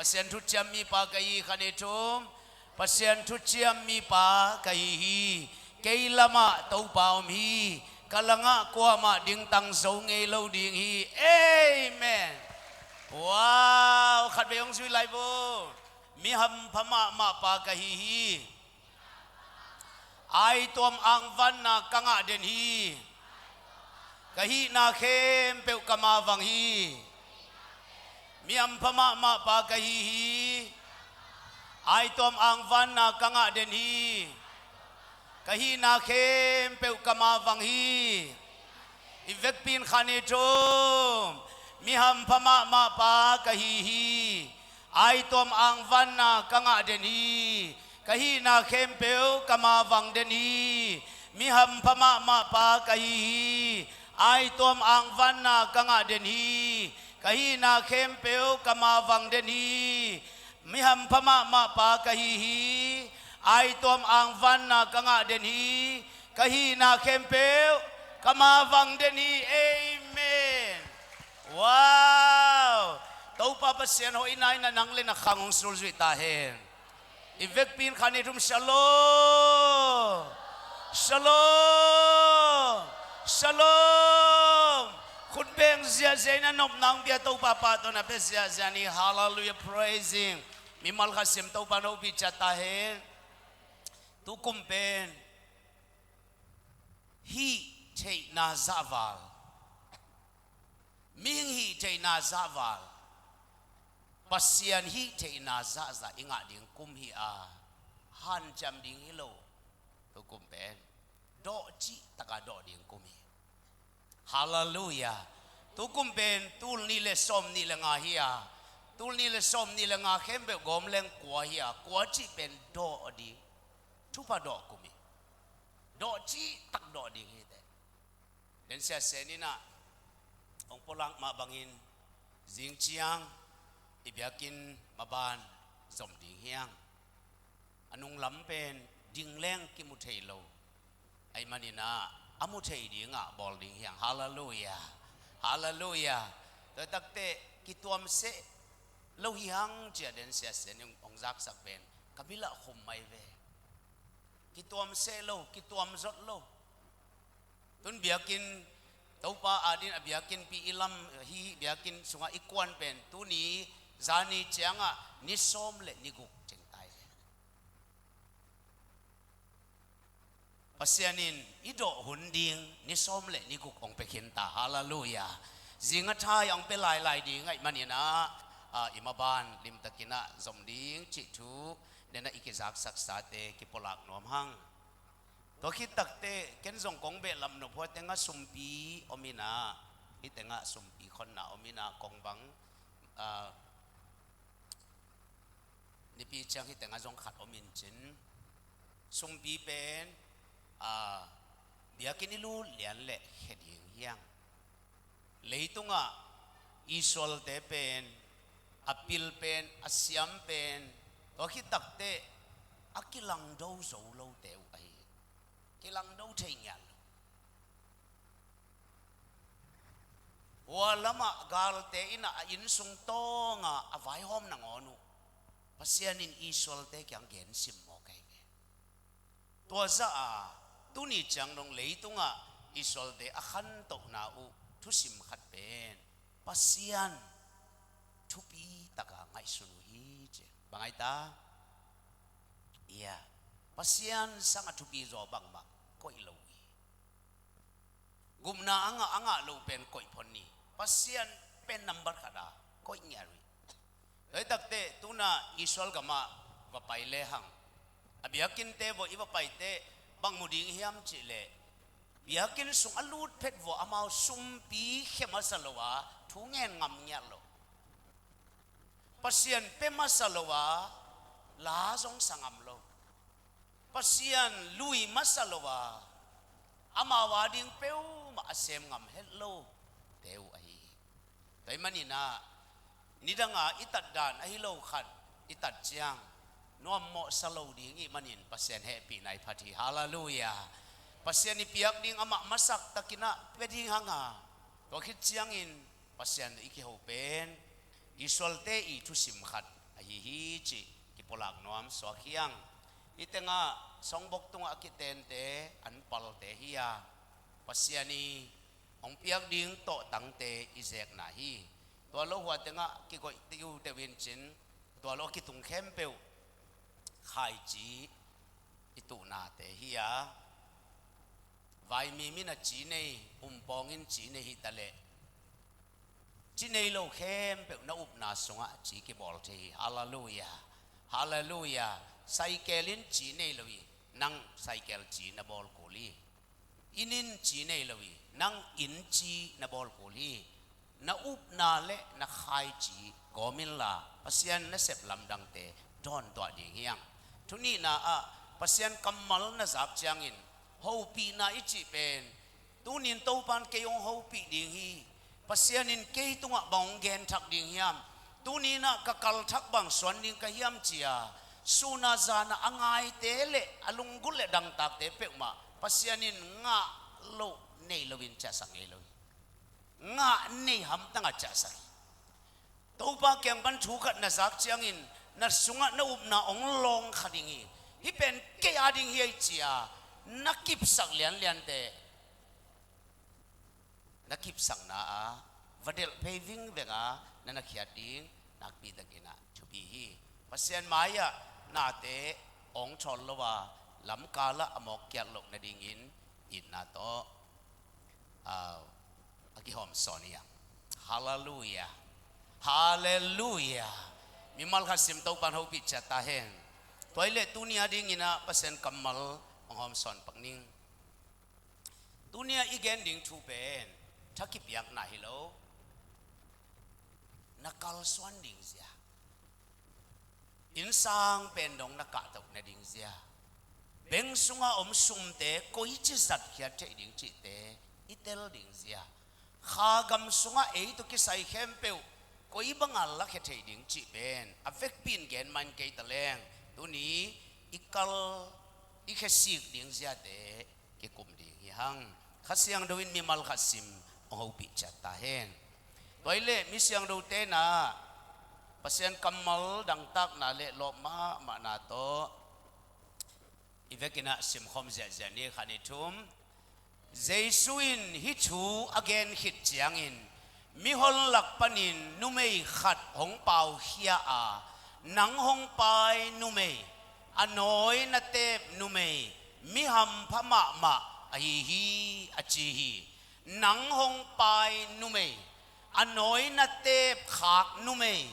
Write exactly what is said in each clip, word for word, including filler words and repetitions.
Pasian thuciam mipa ka hi hi. Khan i thum. Pasian thuciam mipa ka hi hi. Kei lamah Topa om hi. Ka langah kuamah dingtang zo ngei lo ding hi. Amen. Wow, khatvei hong zui lai vo. Mi hampha mahmah pa ka hi hi. Aituam angvanna ka ngah den hi. Ka hihna khempeuh ka mavang hi. Mi hampha mahmah pa ka hi hi. Aituam angvanna ka ngah den hi. Ka hihna khempeuh ka mavang hi. I vekpi in khan i thum. Mi hampha mahmah pa ka hi hi. Aituam angvanna ka ngah den hi. Ka hihna khempeuh ka mavang den hi. Mi hampha mahmah pa ka hi hi. Aituam angvanna ka ngah den hi. Ka hihna khempeuh ka mavang den hi. Mi hampha mahmah pa ka hi hi. Aituam angvanna ka ngah den hi. Ka hihna khempeuh ka mavang den hi. Amen. Wow. Topa Pasian hoihna in a nang le na khang hong sulzuih ta hen. I vekpi in khan i thum. Shalom. Shalom. Shalom. Khut beng ziahziah in a nopna hong pia Topa pa tawh na pia ziahziah ni. Hallelujah. Praising. Mimal khat sem Topa na hopih ciat ta hen. Tukum pen hih theihna zahval, mihing hih theihna zahval, Pasian hih theihna zahzah i ngah ding kum hi a, hanciam ding hi lo. Tukum pen dawh cih taka dawh ding kum hi. Hallelujah. Tukum pen tul nih le sawm nih le nga hi a, tul nih le sawm nih le nga khempeuh gawm leng kua hi a, kua cih pen dawh ding, thupha dawh kum hi. Dawh cih tak dawh ding hi teh. Den Sia Sen in a hong pulak mah bangin zing ciang i biakinn maban zom ding hi hang. A nunglam pen ding leng kimu thei lo. Ahih manin a, a mu thei dingah bawl ding hi hang. Hallelujah. Hallelujah. Tua tak teh kituam seh lo hi hang ci a Den Sia Sen in hong zaksak pen ka bil ah khum mai ve. Kituam seh lo, kituam zot lo. Tun biakinn, Topa adingin a biakinnpi i lam, hih biakinn sungah i kuan pen tuni zani ciangah ni sawm le ni guk ceng ta hi. Pasian in i dawh hun ding ni sawm le ni guk hong pia khin ta. Hallelujah. Zing a thai hong pia lailai ding ahih manin a, a, i maban limtakin a zom ding cih thu, den a i kizaksak sate kipulak nuam hang. Tua khit tak teh ken zong kong behlap nop, hua tengah sumpi om in a, hih tengah sumpi khonna om in a, kong bang, a, nipi ciang hih tengah zong khat om in cin. Sumpi pen, a, biakinn i lut lian leh khia ding hi hang. Leitungah Israel-te pen, a pil pen, a siam pen, tua khit tak teh a kilangdo zo lote uh ahi hi. Kilangdo thei ngiat lo. Hua lamah galte in a, a innsung tawngah a vaihawm nangawn uh Pasian in Israel-te kiang gen simmawk ahi ve. Tua zah a, tuni ciang dong leitungah Israel-te a khantohna uh thusim khat pen Pasian thupi taka ngaihsun uh hi ci. Bang a hi ta? Ia, Pasian sangah thupi zaw bangmah koih lo uh hi. Gupna a ngah, a ngah loh pen koih phot ni. Pasian pen nambat khat a koih ngiat uh hi. Tua hi tak teh, tu-in a Israel gamah va pai lehang, a biakinnte vawh i va pai teh, bang mu ding hiam cih leh, biakinn sung a lut phet vawh amau sumpi khia masa lo a, thu ngen ngam ngiat lo. Pasian pia masa lo a, la zong sa ngam lo. Pasian lui masa lo a, amau ading peuhmah a sem ngam het lote uh ahi hi. Tua ahih manin a, nidang a i tat dan ahi lo khat i tat ciang nuam mawhsa lo ding ahih manin Pasian hehpihna i phat hi. Hallelujah. Pasian i piak ding amah masak takin a pia ding hang a, tua khit ciangin Pasian tawh i kiho pen Israel-te i thusim khat ahi hi cih kipulak nuam suak hi hang. Hih tengah songbok tungah a kitente an palte hi a, Pasian i hong piak ding tawhtangte i zekna hi. Tua lo hua tengah kigoih tiuteu in cin, tua lo a kitung khempeuh khaici i tuhnate hi a, vaimim in a ci nei, umpawng in ci nei hi taleh, ci nei lo khempeuh na upna sungah ci kibawl thei hi. Halleluiah. Halleluiah. Saikel in ci nei lo hi, nang saikel ci na bawl kul hi. Inn in ci nei lo hi, nang inn ci na bawl kul hi. Na upna le na khaici gawm inla, Pasian nasep lamdangte dawntuah ding hi hang. Thu nihna ah, Pasian kammal na zak ciangin hopihna i cih pen, tunin Topan kei hong hopih ding hi, Pasian in kei tungah bang hong genthak ding hiam, tuninah ka kalthak bang suan ding ka hiam cia, suna zana a ngaite le a lunggulh le dangtakte peuhmah Pasian in ngah loh nei loin ciahsak ngei lo hi. Ngah nei hamtangah ciahsak hi. Topa kiang pan thu khat na zak ciangin na sungah na upna hong lawng kha ding hi. Hih pen kei a ding hi ei cia na kipsak lianliante, na kipsakna a va delh phei vingveng a na na khiat ding nakpi takin ah thupi hi. Pasian mai-ah nate awng thawl lo a, lamkalah a mawkkiat loh nadingin itna tawh, ah, a kihawm sawn hi a. Halleluiah. Halleluiah. Mimal khat sim Topan hopih ciat ta hen. Tua hi leh tuni a dingin ah Pasian kammal hong hawm sawn pak ning. Tuni a i gen ding thu pen tha kipiakna hi lo, na kalsuan ding zia, innsang pen dong na kahtoh nading zia, bank sunga om sumte koici zatkhiat theih ding cihte i tel ding zia, kha gam sungah ei tawh kisai khempeuh koi banga lakhia theih ding cih pen a vekpi in gen man kei ta leng, tuni i kal i khesik ding ziate kikum ding hi hang. Kha Siangtho in mimal khat sim hong hopih ciat ta hen. Tua hi leh mi siangthote na Pasian kammal dangtakna le lawp mahmahna tawh i vekin ah simkhawm ziahziah ni. Khat ni thum. Jesu in hih thu a gen khit ciangin mihon lak panin numei khat hong paukhia a, nang hong pai numei, a nawi na tep numei, mi hampha mahmah ahi hi, a ci hi. Nang hong pai numei, a nawi na tep khak numei,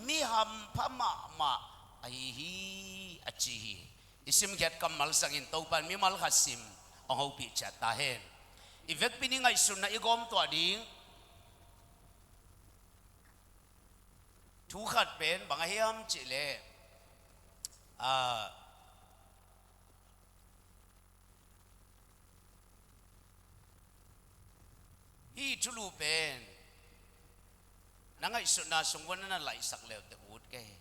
mi hampha mahmah ahi hi, a ci hi. I simkhiat kammal sangin Topan mimal khat sim hong hopih ciat ta hen. I vekpi ni ngaihsutna i gawm tuah ding thu khat pen bang a hiam cih leh, ah, hih thulu pen na ngaihsutna sung vua na na laihsak leute ut kei.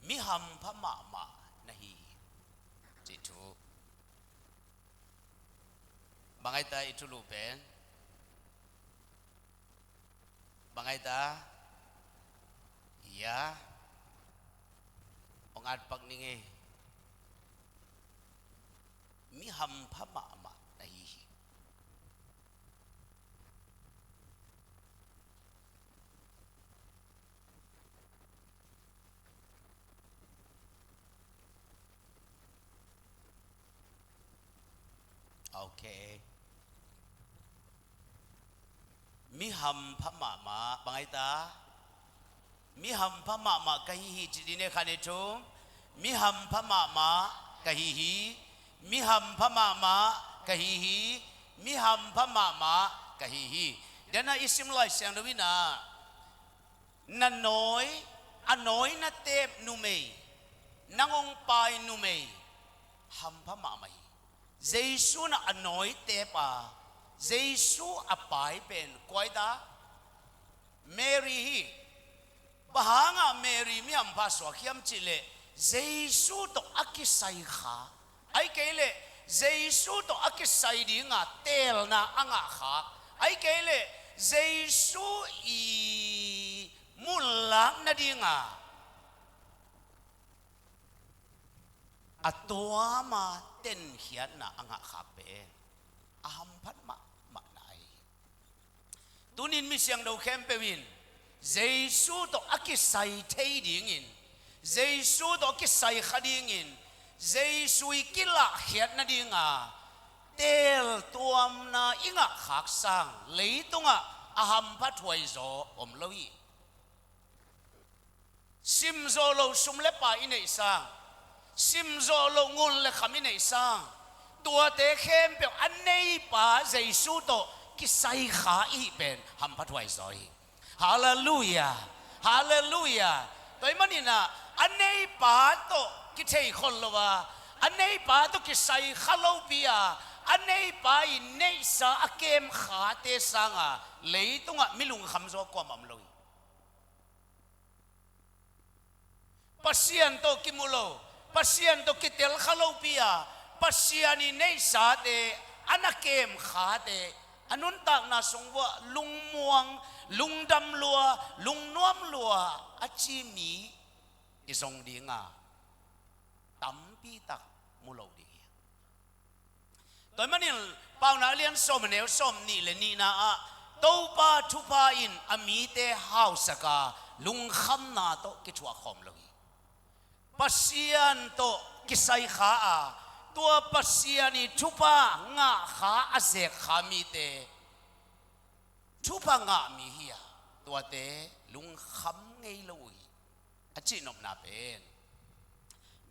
Mi hampha mahmah na hi hi, cih thu. Bang ai ta i thulu pen? Bang ai ta? Ya. Hong at pak ning ei. Mi hampha mahmah na hi hi. Okay. Mi hampha mahmah, bang ai ta? Mi hampha mahmah ka hi hi, ci dih ni, khat ni thum. Mi hampha mahmah ka hi hi. Mi hampha mahmah ka hi hi. Mi hampha mahmah ka hi hi. Dena i sim Lai Siangtho in ah, na nawi, a nawi na tep numei, nang hong pai numei hampha mahmah hi. Jesu na a nawi tep a, Jesu a pai pen kua ai ta? Mary hi. Bang hangah Mary mi hampha suak hiam cih leh, Jesu tawh a kisai kha. Ahih kei leh Jesu tawh a kisai dinga teelna a ngah kha. Ahih kei leh Jesu i mun kisaikhak nadinga a tuama tenkhiatna a ngahkhak pen a hamphat mahmahna ahi hi. Tunin mi siangtho khempeuh in Jesu tawh a kisai thei dingin, Jesu tawh a kisai kha dingin, Jesu i kilahkhiat nadinga teeltuamna i ngahkhak sang leitungah a hamphat huaizaw om lo hi. Simzawh loh sum le pai i neih sang, simzawh loh ngun le kham i neih sang, tuate khempeuh a neipa Jesu tawh kisaikha i hih pen hamphat huaizaw hi. Halleluiah. Halleluiah. Tua ahih maninah a neipa tawh kitheikhol lo a, a neipa tawh kisaikha lopi a, a neipa i neihsa a kemkhate sanga leitungah mi lungkhamzaw kuamah om lo hi. Pasian tawh kimu lo, Pasian tawh kitelkha lopi a, Pasian i neihsate, a na kemkhate, a nuntakna sung vuah lungmuang, lungdam lua, lungnuam lua a ci mi i zong dinga tampi tak mu lo ding hi. Tua ahih manin Paunak a lian sawm a neu sawm nih le nihna ah Topa thupha in a mite hausaka lungkhamna tawh kithuahkhawm lo hi. Pasian tawh kisaikha a, tua Pasian i thupha ngahkha a zekkha mite thupha ngah mi hi a, tuate lungkham ngei lo uh hi. A cihnopna pen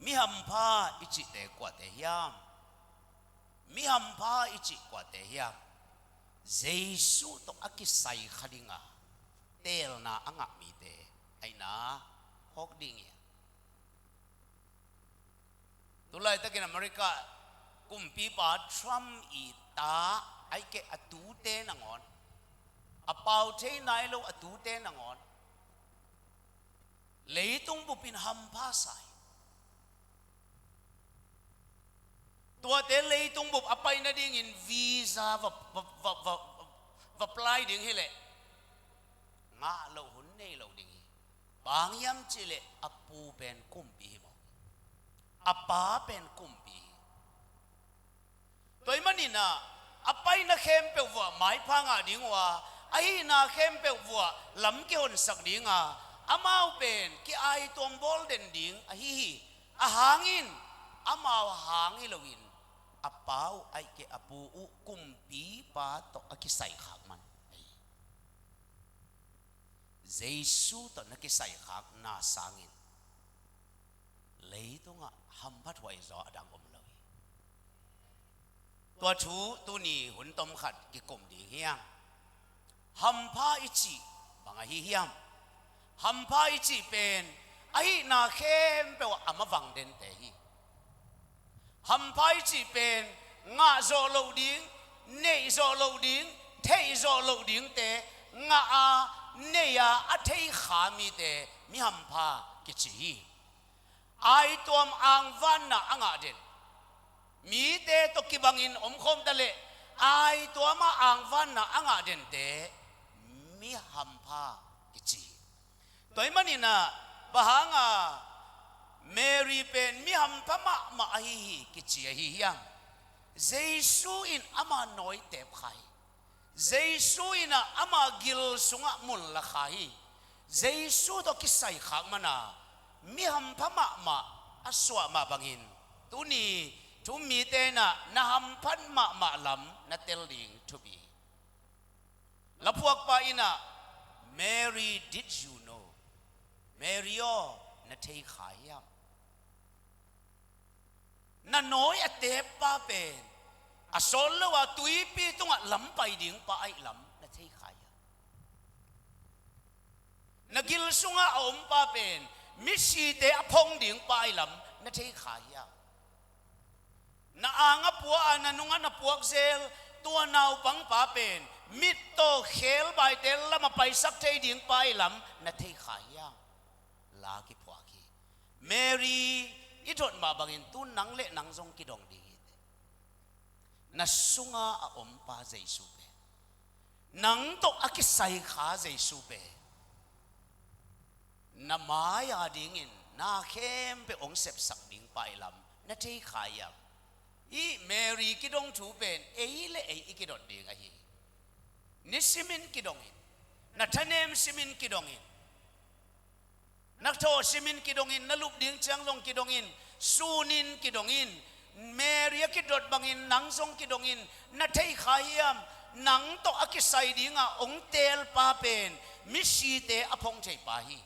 mi hampha i cihte kuate hiam? Mi hampha i cih kuate hiam? Jesu tawh a kisaikha dinga teelna a ngah mite ahihna phawk ding hi. Tulaitakin America kumpipa Trump i ta, ahih keh a tute nangawn, a pau thei nai lo a tute nangawn leitung bupin hampha sa hi. Tuate leitung bup a pai nadingin visa va, va, va, va, va apply ding hileh ngah loh hun nei lo ding hi. Bang hiam cihleh a pu pen kumpi hi maw? A pa pen kumpi hi. Tua ahih maninah a paina khempeuh vuah maipha ngah ding uh a, a hihna khempeuh vuah lam kihonsak dinga amau pen ki-aituam bawl den ding ahi hi. Ahangin amau hang hi loin a pa uh, ahih keh a pu uh kumpipa tawh a kisaikhak man ahi hi. Jesu tawh na kisaikhakna sangin leitungah hamphat huaizaw a dang om lo hi. Tua thu tuni hun tomkhat kikum ding hi hang. Hampha i cih bang ahi hiam? Hampha i cih pen a hihna khempeuh ah a mavang dente hi. Hampha i cih pen ngah zawh loh ding, neih zawh loh ding, theih zawh loh dingte ngah a, nei a, a thei kha mite mi hampha kici hi. Aituam angvanna a ngah den, mite tawh kibangin omkhawm ta leh aituama angvanna a ngah dente mi hampha kici hi. Tua ahih maninah bang hanga Mary pen mi hampha mahmah ahi hi kici ahi hiam? Jesu in ama nawi tep kha hi. Jesu inah ama gil sungah mun la kha hi. Jesu tawh kisaikhak mana mi hampha mahmah a suah mah bangin tuni thu-um mite inah na hamphat mahmah lam na tel ding thupi hi. Laphuakpa inah, "Mary, did you know?" Mary aw, na thei kha hiam? Na nawi a teppa pen a sawt lo a tuipi tungah lam pai dingpa ahih lam na thei kha hiam? Na gil sungah a ompa pen misite a phong dingpa ahih lam na thei kha hiam? Na ang a pua a, na nungah na puak zel tua naupangpa pen mittaw khebaite lam a paisak thei dingpa ahih lam na thei kha hiam? La kiphuak hi. Mary i dot mah bangin tu nang le nang zong kidong ding hi teh. Na sunga a ompa Jesu pen, nang tawh a kisaikha Jesu pen Na mai-a dingin na khempeuh hong sepsak ding pa i lam na thei kha hiam? Hih Mary kidong thu pen ei le ei i kidot ding ahi hi. Nisimin kidong in, na thanem simin kidong in, na thawh simin kidong in, na lup ding ciang zong kidong in, sunin kidong in, Mary a kidot bangin nang zong kidong in, na thei kha hiam? Nang tawh a kisai dinga hong teel pa pen misite a phong thei pa hi.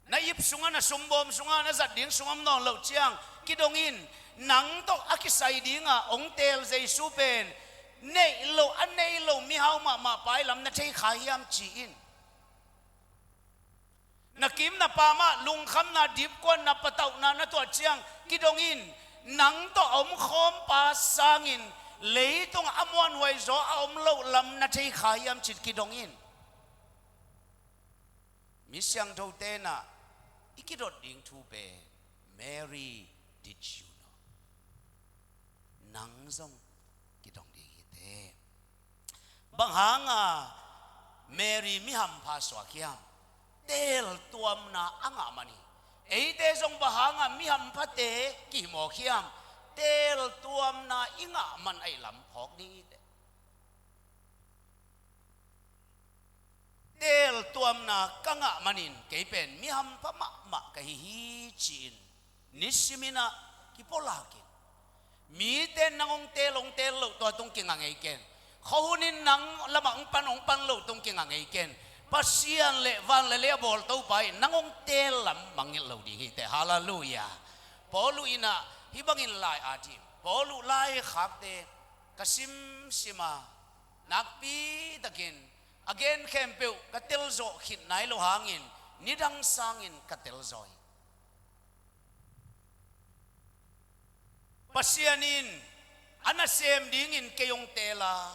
Na ip sungah, na sumbawm sungah, na zat ding sungah om nawn loh ciang kidong in, nang tawh a kisai dinga hong teel Jesu pen neih loh, a nei loh mihau mahmah pa i lam na thei kha hiam ci in. Na kim na pam ah lungkhamna, dipkuatna, patauhna na tuah ciang kidong in, nang tawh a omkhawm pa sangin leitung a muanhuai zaw a om loh lam na thei kha hiam cin kidong in. Mi siangthote in ah i kidot ding thu pen, Mary, did you know? Nang zong kidong ding hi teh. Bang hanga Mary mi hampha suak hiam? Teeltuamna a ngah man hi. Eite zong bang hanga mi hamphate kihimawk hiam? Teeltuamna i ngah man ahih lam phawk ding hi teh. Teeltuamna ka ngah manin kei pen mi hampha mahmah ka hi hi ci-in nisimin ah kipawlak in. Mite in nang hong teel, hong teel loh tua tung kinga ngei ken. Khuahunin nang lamah hong pan, hong pan loh tung kinga ngei ken. Pasian le van le lei a bawl Topa in nang hong teel lam mangngilh lo ding hi teh. Halleluiah. Paulu in ah hih bangin lai at hi. Paulu laikhakte ka simsim a, nakpi takin a gen khempeuh ka telzawh khit nai lo hangin nidang sangin ka telzaw hi. Pasian in a nasem dingin kei hong teel a,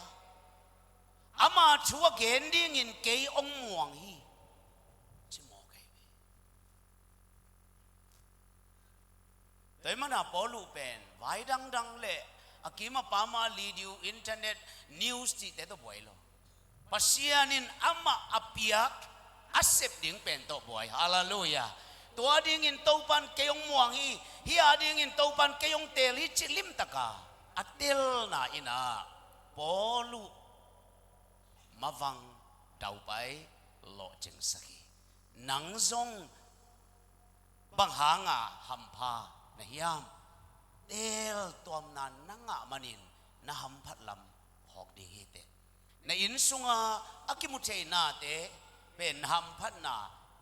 ama thu a gen dingin kei hong muang hi, ci mawk ahi ve. Tua ahih manin Paulu pen vai dangdang le a kim a pam a li ding, internet, news cihte tawh buai lo. Pasian in amah a piak, a sep ding pen tawh buai. Halleluiah. Tua dingin Topan kei hong muang hi, hih a dingin Topan kei hong teel hi cih limtaka a telna in ah Paulu mavang daupai, lawhcingsak hi. Nang zong bang hanga hampha na hiam? Teeltuamna na ngah manin na hamphat lam phawk ding hi teh. Na inn sunga a kimu thei nate pen na hamphatna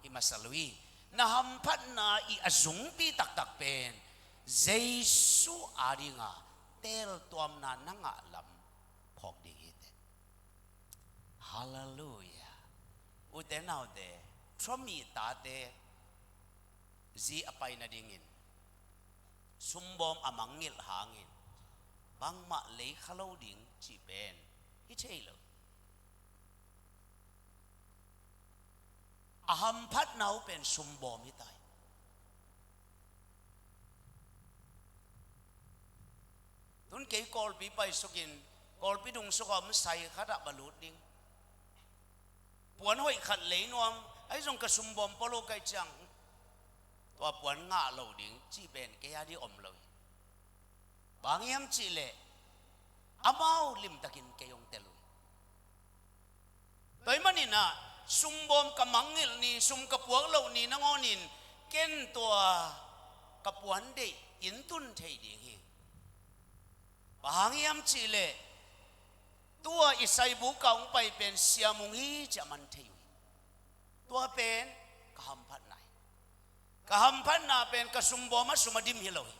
hi masa lo hi. Na hamphatna i a zungpi taktak pen Jesu a dinga teeltuamna na ngah lam phawk ding hi teh. Halleluiah. Ute naute, Thami tate zi a pai nadingin sumbawm a mangngilh hangin bangmah lei kha lo ding cih pen hi thei lo. A hamphatna uh pen sumbawm hi ta hi. Tun kei Kawlpi paisukin, Kawlpi dungsuk a om sai khat ah va lut ding. Puan hoih khat lei nuam, ahi zong ka sumbawm polo ka hih ciang tua puan ngah lo ding cih pen kei a ding om lo hi. Bang hiam cih leh amau limtakin kei hong tel uh hi. Tua ahih manin ah sumbawm ka mangngilh ni, sum ka puak loh ni nangawnin ken tua ka puan deih inn tun thei ding hi. Bang hang hiam cih leh tua i saibuk a hong pai pen siamung hi ci-a man thei uh hi. Tua pen ka hamphatna hi. Ka hamphatna pen ka sumbawm a sum a dim hi lo hi.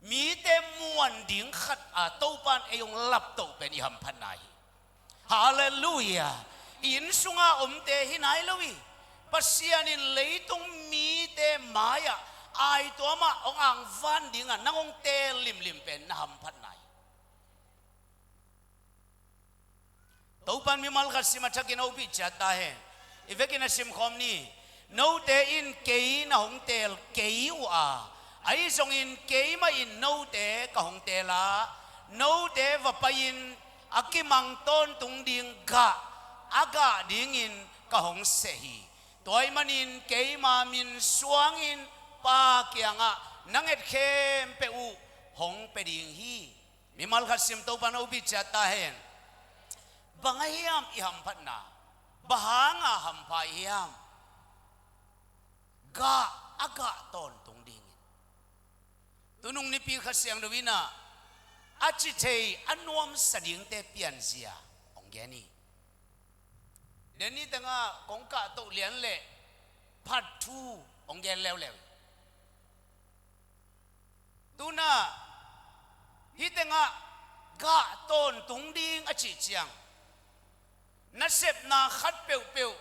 Mite muan ding khat a Topan ei hong laptoh pen i hamphatna hi. Halleluiah. I inn sunga omte hi nai lo hi. Pasian in leitung mite mai-ah aituamah hong angvan dingah nang hong teel limlim pen na hamphatna hi. Topan mimal khat sim a thakin hopih ciat ta hen. I vekin a simkhawm ni. Note in kei na hong teel kei uh a, ahi zongin keimah in note ka hong teel a, note va pai-in a kimang tawntung ding gah a gah dingin ka hong seh hi. Tua ahih manin keima min suangin Pa kiangah na nget khempeuh uh hong pia ding hi. Mimal khat sim, Topa'n hopih ciat ta hen. Bang a hiam i hamphatna? Bang hanga hampha i hiam? Gah, a gah tawntung dingin. Tunung nipi Kha Siangtho in ah a ci thei, a nuamsa dingte pianzia hong gen hi. Denni tengah kong kahtoh lian leh part two hong gen leuleu. Tu-in ah hih tengah gah tawntung ding a cih ciang, na sepna khat peuhpeuh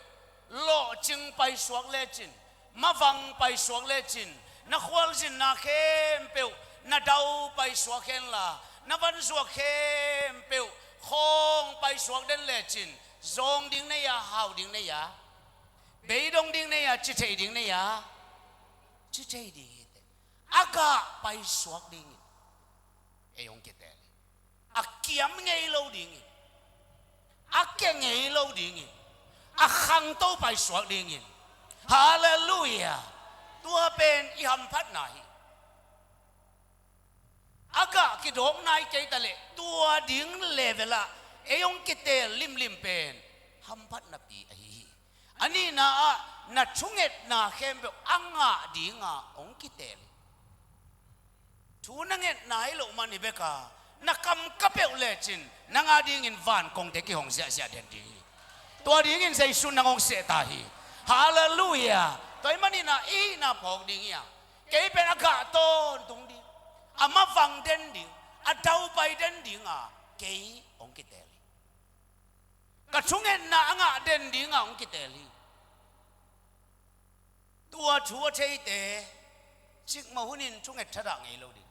lawhcing paisuak lecin, mavang paisuak lecin, na khualzinna khempeuh na dau paisuak henla, na vanzuak khempeuh khawng paisuak den lecin, zawng ding na hia, hau ding na hia? Beidong ding na hia, ci thei ding na hia? Ci thei ding hi teh. A gah paisuak dingin ei hong kiteel hi. A kiam ngei lo dingin, a ke ngei lo dingin, a khangto paisuak dingin. Halleluiah. Tua pen i hamphatna hi. A gah kidawk nai kei ta leh, tua ding level ah ei hong kiteel limlim pen hamphatnapi ahi hi. A nihna ah, na thungetna khempeuh a ngah dinga hong kiteel hi. Thu na ngetna hi loh man hi bek a, na kam ka peuh lecin nang a dingin van kongte kihong ziahziah den ding hi. Tua dingin Jesu nang hong seh ta hi. Halleluiah. Tua ahih manin ah i hihna phawk ding hi a, kei pen a gah tawntung ding, a mavang den ding, a daupai den dinga kei hong kiteel hi. Ka thungetna a ngah den dinga hong kiteel hi. Tua thu a theite cikmah hunin thunget thadah ngei lo ding.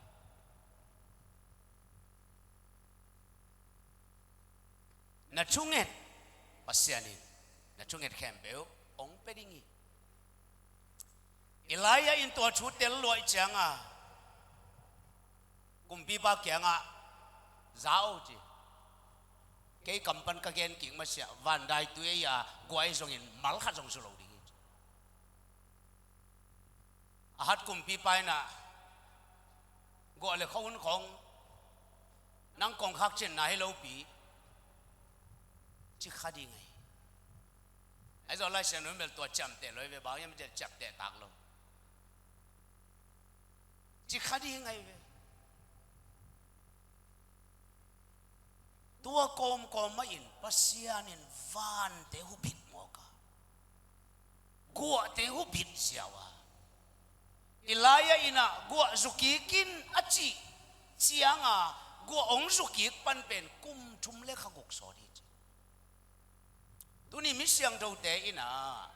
Na thunget, Pasian in na thunget khempeuh hong pia ding hi. Elijah in tua thu tel luai cianga kumpipa kiangah, "Za o," ci. "Kei kam pan ka gen kik masiah, van dai tui ei a guai zongin mal khat zong zu lo ding hi," ci. A hat kumpipa in ah, "Guah le khuahun khawng nang kongkhak cinna hi lopi, ci kha ding ei." Ahi zong Lai Siangtho in bel tua ciamteh lo hi ve, bang hiam cih leh ciamteh tak lo. Ci kha ding ahi ve. Tua kawmkawm mahin Pasian in vante hubit mawk a, guahte hubit ziau a. Elijah in ah guah zukik in a cih cianga, guah hong zukik pan pen kum thum le kha guk sawt hi ci. Tuni mi siangthote in ah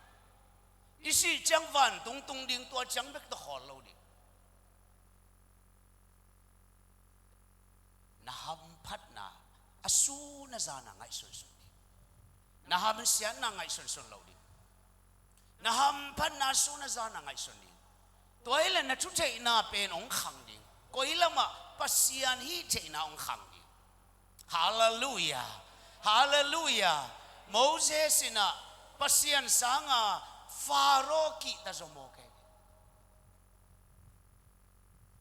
i sih ciang vantung tung ding, tua ciang bek tawh khawl lo ding. Na hamphatna a sun a zana ngaihsunsun ding. Na hamsiatna ngaihsunsun lo ding. Na hamphatna a sun a zana ngaihsun ding. Tua hileh na thutheihna pen hong khang ding. Koi lamah Pasian hih theihna hong khang ding. Halleluiah. Halleluiah. Moses in ah Pasian sanga Faro kihta zaw mawk hi.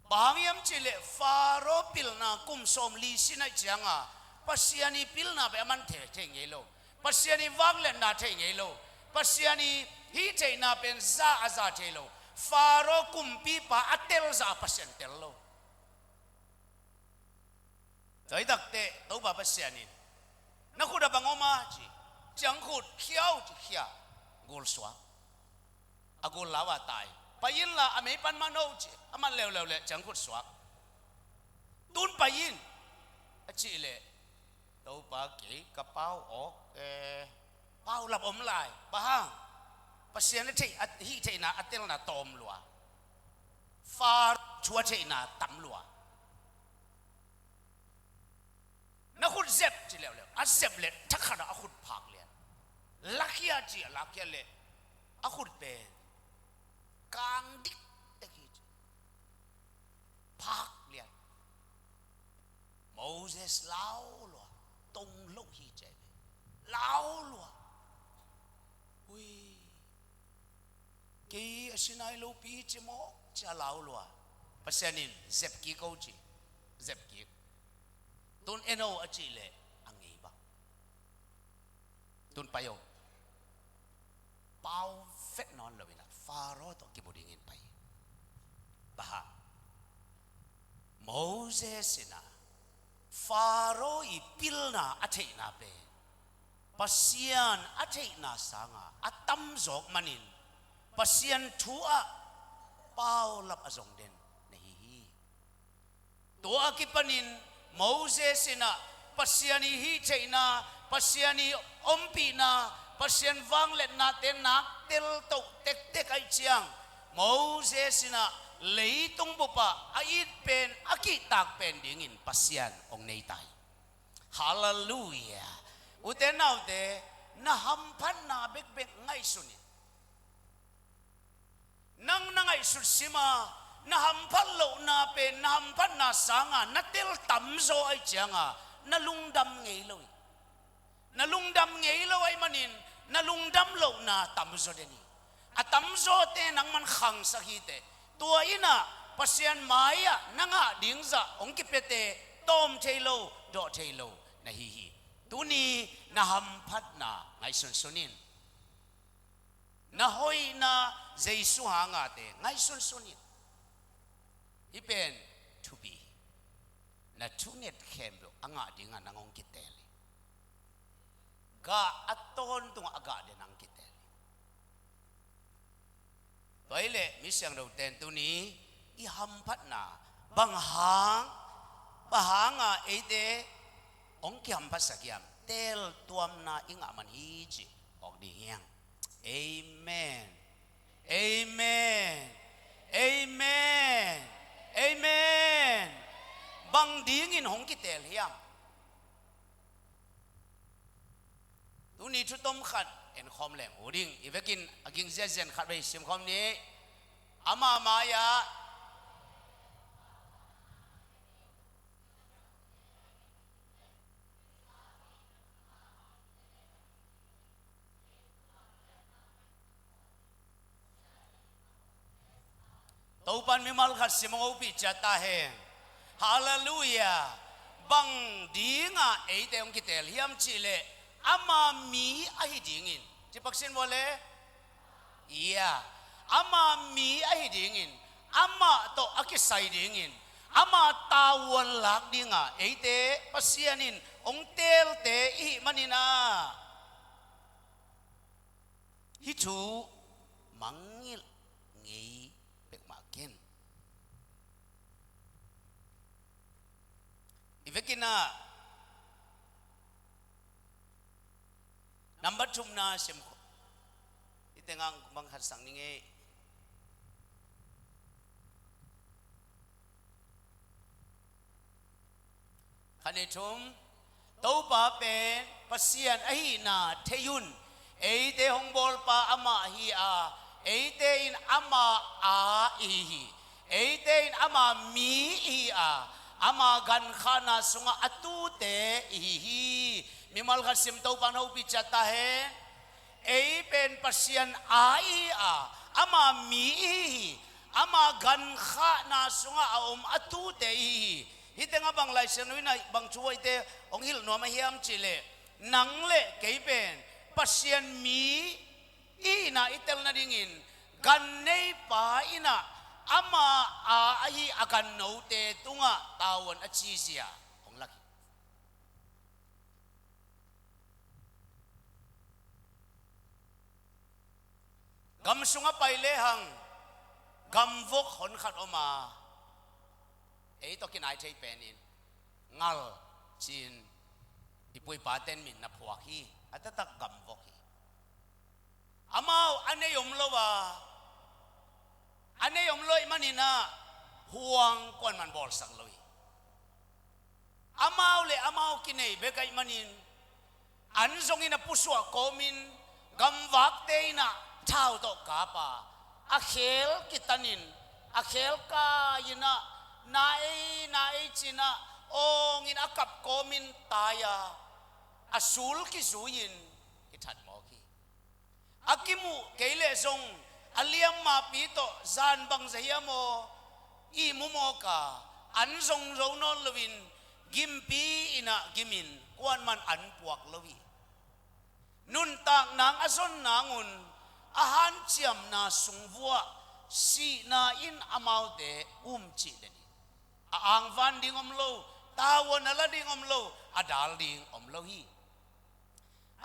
Bang hang hiam cih leh Faro pilna kum sawmli sin ahih cianga Pasian ii pilna bek a man thei, thei ngei lo. Pasian ii vangliatna thei ngei lo. Pasian ii hih theihna pen za a za thei lo. Faro kumpipa a tel zah a Pasian tel lo. Tua hi takteh Topa Pasian in, "Na khut ah bang om a?" ci. "Ciangkhut khia o," ci, khia. Gul suak. A gul lau a tai. "Pai inla a mei pan man o," ci. A man leuleu leh ciangkhut suak. "Tun pai in," a cih leh, "Topa, kei ka pau awk e, paulap om lai. Bang hang? Pasian a theih, a hih theihna a telna tawm lua. Faro thu a theihna tam lua." "Na khut zep," ci leuleu. A zep leh thakhat ah a khut phak lian. "Lakhia," ci, a lakhia leh a khut pen kang diktek hi ci. Phak lian. Moses lau lua, tong lo hi ci. Lau lua. Ui. Sinai lopi ci maw, ci a lau lua. Pasian in zep kik o ci. Zep kik. Tun en o a cih leh a ngei bang. Tun pai o. Pau vet nawn lo in ah Faro tawh kimu dingin pai. Bang hang? Moses in ah Faro i pilna a theihna pen Pasian a theihna sanga a tamzawk manin Pasian thu ah paulap a zong den na hi hi. Tua a kipanin Moses in ah Pasian i hih theihna, Pasian i ompihna, Pasian vangliatnate nak teltoh tektek ahih ciang Moses in ah leitung bupah a it pen, a kihtak pen dingin Pasian hong nei ta hi. Halleluiah. Ute naute, na hamphatna bekbek ngaihsun in. Nang na ngaihsut sima, na hamphat lohna pen, na hamphatna sanga na tel tamzaw ahih cianga na lungdam ngei lo hi. Na lungdam ngei lo ahih manin na lungdam lohna tamzaw den hi. A tamzawte nangman khangsak hi teh. Tua in ah Pasian mai-ah na ngah ding zah hong kipiate tawm thei lo, dawh thei lo na hi hi. Tuni na hamphatna ngaihsunsun in. Na hoihna Jesu hangate ngaihsunsun in. Hih pen thupi hi. Na thunget khempeuh a ngah dingah nang hong kiteel hi. Gah a tawntungah a gah den nang kiteel hi. Tua hi leh mi siangthote in tuni i hamphatna bang hang, bang hanga eite hong kihamphatsak hiam? Teeltuamna i ngah man hi cih awk ding hi hang. Amen. Amen. Amen. Amen. Bang dingin hong kiteel hiam? Tuni thu tomkhat enkhawm leng uh ding. I vekin a ging ziazian khat vei simkhawm ni. Ama mai-ah Topan mimal khat sim hong hopih ciat ta hen. Halleluiah. Bang dinga eite hong kiteel hiam cihleh ama mi ahi dingin. Ci paksin vua le. Ia. Ama mi ahi dingin. Amah tawh a kisai dingin. Ama tavuan lak dinga eite Pasian in hong teelte i hih manin ah. Hih thu mangngilh ngei peuhmah ken. I vekin ah number thumna sim khawm. I tengah bang khat sang ni ngei. Khat, nih, thum. Topa pen Pasian ahihna thei un. Eite hong bawlpa amah hi a, eite in ama a ihi hi. Eite in ama mi ihi a, ama gankhahna sungah a tute ihi hi. Mimal khat sim, Topan hopih ciat ta hen. Ei pen Pasian a ihi a, ama mi ihi hi. Ama gankhahna sungah a om a tute ihi hi. Hih tengah bang Lai Siangtho in ah bang thu eite hong hilh nuam a hiam cihleh, nang le kei pen Pasian mi ihihna i tel nadingin ganneipa in ah ama a ahi a gannote tungah tavuan a cizia hong lak hi. Gam sungah pai lehang gamvok honkhat om a, ei tawh kinai thei penin ngal ci-in i pu i pate'n min na phuak hi. A taktak gamvok hi. Amau a nei om lo a, a nei om lo ahih manin ah huang kuaman bawlsak lo hi. Amau le amau kinei bek ahih manin an zongin a pusuah kawmin gamvakte in ah thau tawh kap a, a khel kitanin, a khel kai-in ah na ei, na ei ci-in ah awngin a kap kawmin tai a, a sul kizui-in kithat mawk hi. A kimuh kei leh zong A liam mahpi tawh zan bang za hiam aw, ihmu mawk a, an zong zo nawn loin, gimpi in ah gimin, kuaman an puak lo hi. Nuntak nang a zon nangun, a hanciamna sung vuah, sihna in amaute um cih den hi. A angvan ding om lo, tavuan a la ding om lo, a dal ding om lo hi.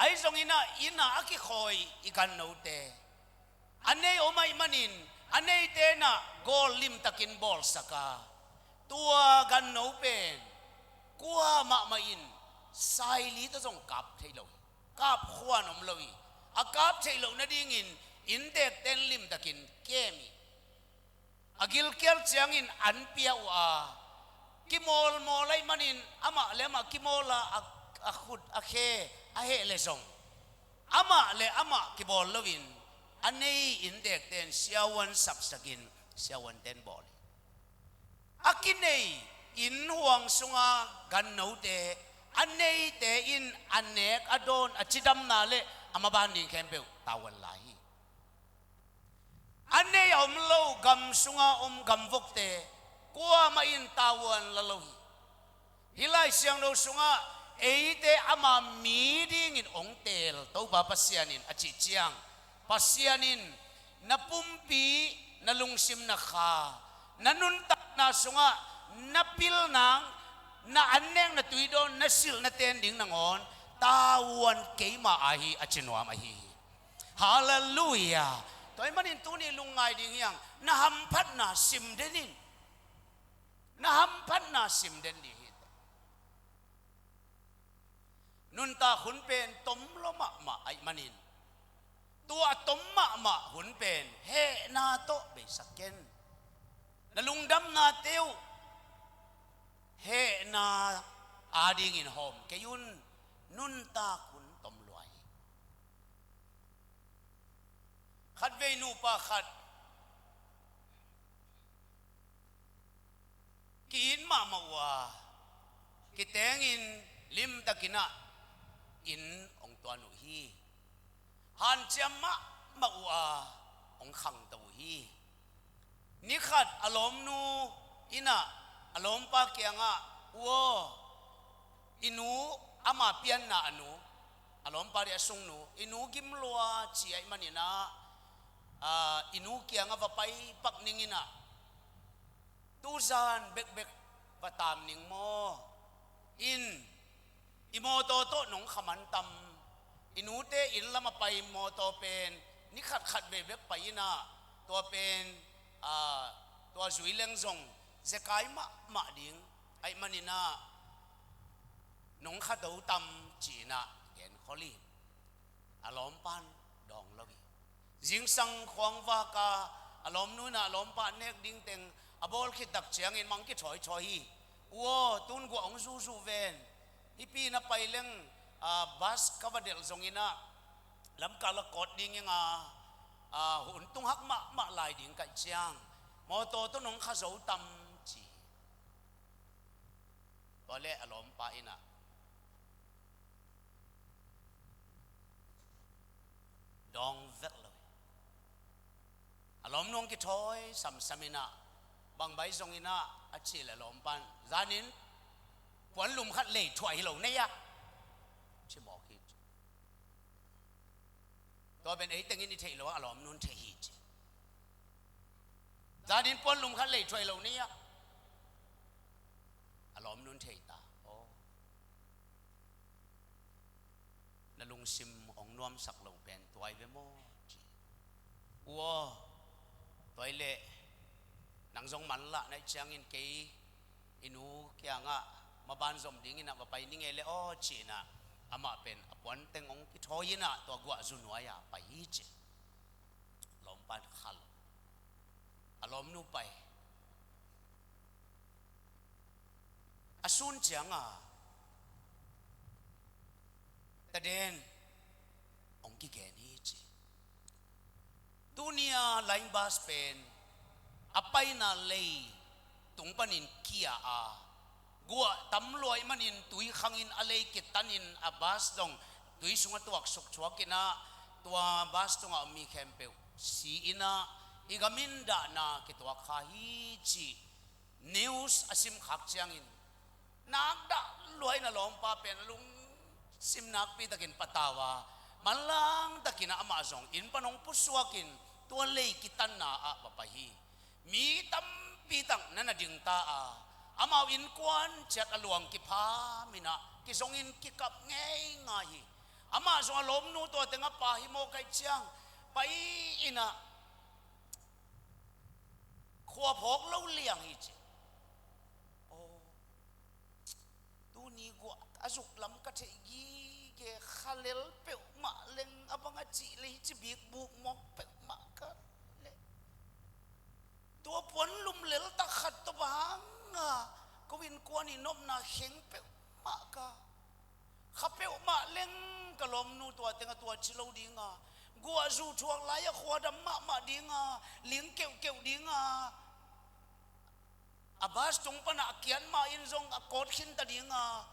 Ahi zongin ah, inn ah a kikhawi i gannote, a nei om ahih manin, a neite in ah gawl limtakin bawlsak a, tua ganno pen, kua mahmah in saili tawh zong kap thei lo hi. Kap khuan om lo hi. A kap theih loh nadingin, inndekten limtakin kem hi. A gilkial ciangin an pia uh a, kimawlmawl ahih manin, amah le amah kimawl a, a, a khut, a khe, a heh le zong, amah le amah kibawl loin, a nei inndekten siavuan sapsakin, siavuanten bawl hi. A kinei innhuang sunga gannote, a neite in a nek a dawn, a cidamna le a maban ding khempeuh tavuan lai hi. A nei a om lo gam sunga om gamvokte, kuamah in tavuan la lo hi. Hih Lai Siangtho sungah eite ama mi dingin hong teel Topa Pasian in a cih ciang, Pasian in na pumpi, na lungsim, na kha, na nuntakna sungah na pil nang, na an nek, na tui dawn, na silh, na ten ding nangawn tavuan keima ahi, a ci nuam ahi hi. Halleluiah. Tua ahih manin tuni lungngai ding hi hang, na hamphatna sim den in. Na hamphatna sim den ding hi. Nuntak hun pen tom lua mahmah ahih manin, tua a tom mahmah hun pen hehna tawh beisak ken. Na lungdamnate uh hehna adingin hawm kei un. Nuntak hun tom lua hi. Khatvei nupa khat ki-it mahmah uh a, kitengin limtakin ah inn hong tuan uh hi. Hanciam mahmah uh a, hong khangto uh hi. Ni khat a lawmnu in ah a lawmpa kiangah, "U aw, i nu, ama pianna a nu, a lawmpa dih a sungnu, i nu gim lua ci ahih manin ah, aa, i nu kiangah va pai pak ning in ah, tuzan bekbek va taam ning maw? In, i mawtaw tawh nong khaman tam? I nute inn lam a pai mawtaw pen ni khatkhat vei bek pai in ah, tua pen, aa, tua zui leng zong zekai mahmah ding ahih manin ah, nong khato tam?" ci-in ah genkhol hi. A lawmpa in dawng lo hi. Zingsang khuangvak a, a lawmnu in ah a lawmpa nek ding teng a bawl khit tak ciangin mang kithawi-thawi hi. "U aw, tun guah hong zuzu ven. Hih pi na pai leng, aa, bus ka va delh zongin ah lamkal ah kawt ding hi ing a, aa, hun tung hak mahmah lai ding ka hih ciang, mawtaw tawh nong kha zo tam?" ci hi. Tua leh a lawmpa in ah dawng vet lo hi. A lawmnu hong kithawi samsam in ah, "Bang bai zongin ah?" a cih leh a lawmpa in, "Zanin puanlum khat lei thuah hi lo nei ah," ci mawk hi. Tua pen ei tengin i theih lo a, a lawmnu in thei hi ci. "Zanin puanlum khat lei thuah hi lo nei ah," a lawmnu in thei ta. "Aw, na lungsim hong nuamsak lo pen tua hi ve maw?" ci. "U aw, tua hi leh nang zong manlah na hih ciangin kei i nu kiangah maban zom dingin ah va pai ning ei leh aw," ci-in ah amah pen a puan teng hong kithawi in ah tua guah zu nuai-ah pai hi ci. Lawmpa in kha lo. A lawmnu pai. A sun ciangah taden hong kigen hi ci. Tuni-a line bus pen a paina lei tung panin kia a, guah tam lua ahih manin tui khangin a lei kitanin a bus dong tui sungah tuaksuk thuakin ah, Tua bus tungah a om mi khempeuh si-in ah i gam in dahna kituak kha hi cih news a simkhak ciangin, nakdah lua-in a lawmpa pen a lungsim nakpi takin patau a, manlang takin ah amah zong inn pan hong pusuakin tua lei kitanna ah va pai hi. Mi tampi tak na na dingta a, amau innkuan ciat a luang kipham in ah kizongin kikap ngeingai hi. Amah zong a lawmnu tua tengah pa hi maw, kaih ciang pai in ah khua phawk lo liang hi ci. Aw, tuni guah a zuk lam ka theih gige, khalel peuhmah leng a bang a cih leh hi ci, bikbuk mawk peuhmah ka leh. Tua puan lum lel tak khat tawh bang a ko innkuan i nopna kheng peuhmah ka. Kha peuhmah leng ka lawmnu tua tengah tua ci lo ding a, guahzu thuak lai-ah khua dam mahmah ding a, ling keuhkeuh ding a, a bus tung panah a kiat mah in zong a kawt khinta ding a,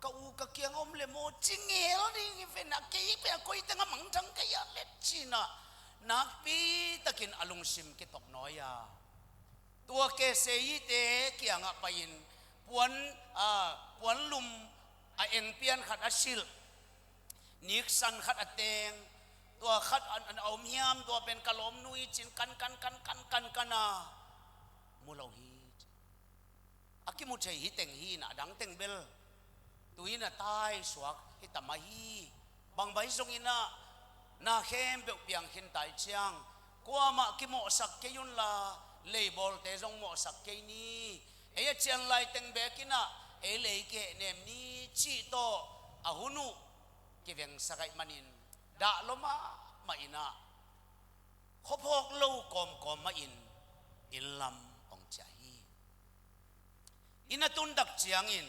ka u ka kiang a om le maw ci ngel ding hi ven a, kei pen a koi tengah mangthang ka hia leh ci-in ah nakpi takin a lungsim kitok nawi a. Tua K C I te kiangah pai-in puan, a, puan lum a eng pian khat a silh, niksan khat a teng, tua khat a, a om hiam, tua pen ka lawmnu hi ci-in kan, kan, kan, kan, kan, kan a mu lo hi. A kimu thei hi teng hi in ah, a dang teng bel tui in a tai suak hi ta mah hi. Bang bai zongin ah na khempeuh piang khin ta i ciang, kuamah kimawhsak kei unla, leibawlte zong mawhsak kei ni. Ei a cian lai teng beek in ah ei lei kihehnem ni cih tawh a hun uh kivengsak ahih manin, dah lua mahmah in ah, khuaphawk lo kawmkawm mahin inn lam hong ciah hi. Inn a tun tak ciangin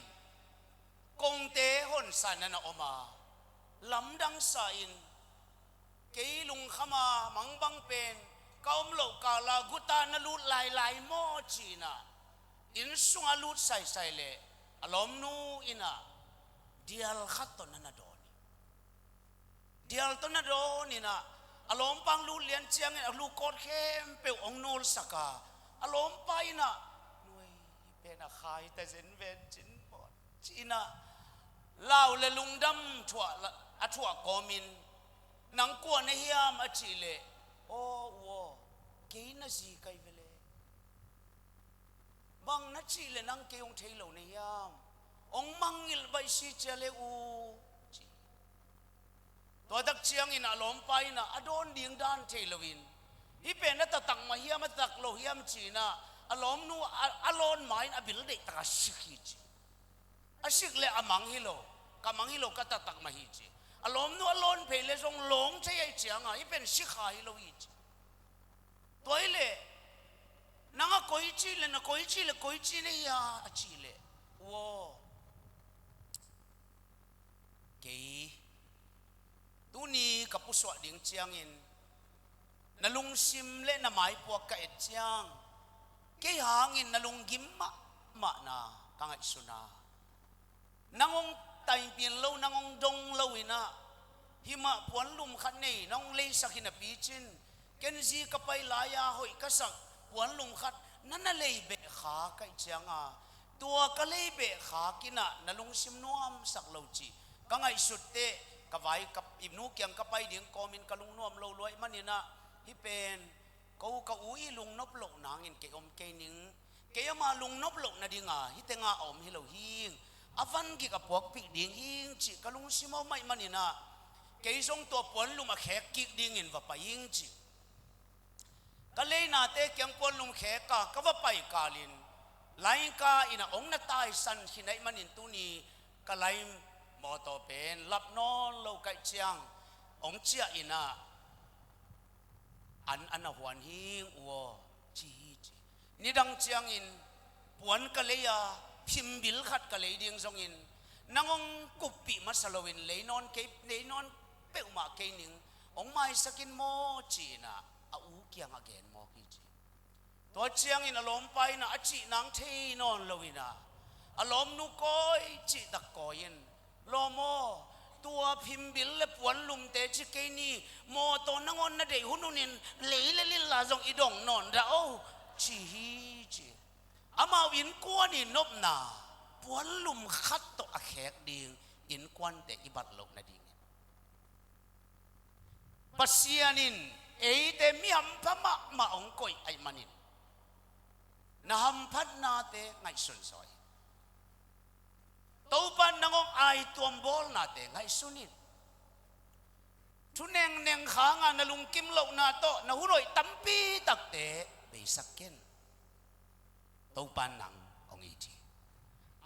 kongte honsa-in na om a, lamdang sa-in, kei lungkham a, mangbang pen ka om loh kal a guta na lut lailai maw ci-in ah inn sungah lut saisai leh a lawmnu in ah dial khat tawh na na dawn hi. Dial tawh na dawn in ah, a lawmpa hong lut lian ciangin a lukawt khempeuh hong nulsak a, a lawmpa in ah, "Nuai, hih pen a kha hi ta zen ven cin mawt," ci-in ah lau le lungdam thuah la, a thuah kawmin, "Nang kua na hiam?" a cih leh, "Aw u aw, kei na zi ka hi ve le." "Bang na cih leh nang kei hong thei lo na hiam? Hong mangngilh baih si cia le u," ci. Tua tak ciangin a lawmpa in ah a dawn ding dan thei loin, "Hih pen a taktak mah hiam, a taktak lo hiam?" ci-in ah a lawmnu a, a lawn ma-in a bil deihtak a sik hi ci. "A sik leh a mang hi lo, ka mang hi lo, ka taktak mah hi," ci. A lawmnu a lawn phei leh zong lawng thei ahih ciangin hih pen si kha hi lo hi ci. Tua hi leh, "Nang a koici leh, na koici leh koici na hi a?" a cih leh, "U aw, kei tuni ka pusuah ding ciangin na lungsim le na maipuak ka et ciang, kei hangin na lunggim mahmahna ka ngaihsun a, nang hong taipih lo, nang hong dong lo in ah, hih mah puanlum khat nei nang hong leisak hi napi cin, ken zi ka pai lai-a hoih ka sak puanlum khat na na lei beh khak ahih ciangin, tua ka lei beh khak in ah na lungsim nuamsak lo cih ka ngaihsut teh, ka vai ka, i nu kiang ka pai ding kawmin ka lungnuam lo lua ahih manin ah, hih pen ko ka u i lungnop loh nangin kei om kei ning. Kei ama lungnop loh nadinga hih tengah a om hi lo hi ing. A van gik a puakpih ding hi ing cih ka lungsim a om ahih manin ah, kei zong tua puanlum a khek kik dingin va pai ing ci. Ka leinate kiang puanlum khek a ka va pai kalin, laingka in ah hong na taisan khin ahih manin tuni ka lai mawtaw pen lap nawn lo ka hih ciang hong ciah in ah, "An, an a huan hi ing u aw," ci hi ci. Nidang ciangin puan ka lei a, phimbil khat ka lei ding zongin, "Nang hong kuppih masa loin lei nawn kei, lei nawn peuhmah kei ning, hong maisak in maw?" ci-in ah a u kiangah gen mawk hi ci. Tua ciangin a lawmpa in ah a cih nang thei nawn lo in ah, a lawmnu kawi cih tak kawi in, "Lawm aw, Tua phimbil le puanlumte ci kei ni, mawtaw nangawn na deih hunhunin lei le lilla zong i dong nawn dah o, ci hi ci. Amau innkuan i nopna puanlum khat tawh a khek ding innkuante i bat loh nadingin Pasian in eite mi hampha mahmah hong koih ahih manin na hamphatnate ngaihsun zaw in. Topa nang hong aituam bawlnate ngaihsun in. Thu nengneng khanga na lungkim lohna tawh na hun hoih tampi takte beisak ken. Topa nang hong it hi.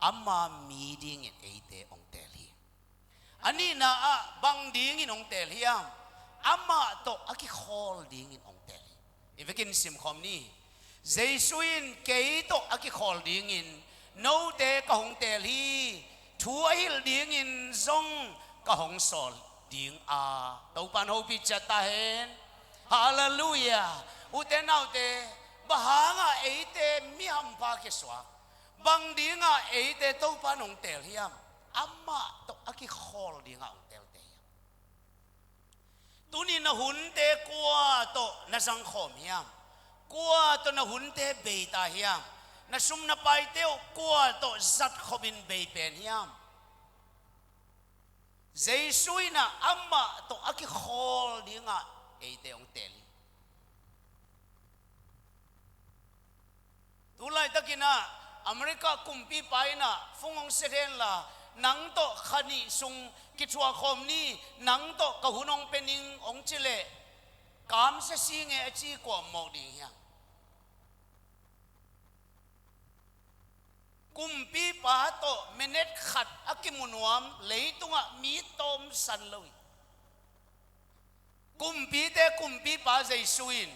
Ama mi dingin eite hong teel hi. A nihna ah bang dingin hong teel hiam? Amah tawh a kikhawl dingin hong teel hi. I vekin simkhawm ni. Jesu in kei tawh a kikhawl dingin note ka hong teel hi. Thu a hilh dingin zong ka hong sawl ding a. Topa in hopih ciat ta hen. Halleluiah. Ute naute, bang hangah eite mi hampha kisuak? Bang dingah eite Topa in hong teel hiam? Amah tawh a kikhawl dingah hong teelte hiam? Tuni na hunte kua tawh na zangkhawm hiam? Kua tawh na hunte beita hiam? Na sum na paite uh kua tawh zatkhopin beipen hiam? Jesu in ah amah tawh a kikhawl dingah eite hong teel hi. Tulaitakin ah America kumpipa in ah phone hong set henla, nang tawh kha nih sung kithuahkhawm ni, nang tawh ka hun hong pia ning hong ci leh, kamsia si nge a ci kua mawk ding hiam? Kumpipa tawh minute khat a kimu nuam leitungah mi tawmsan lo hi. Kumpite kumpipa Jesu in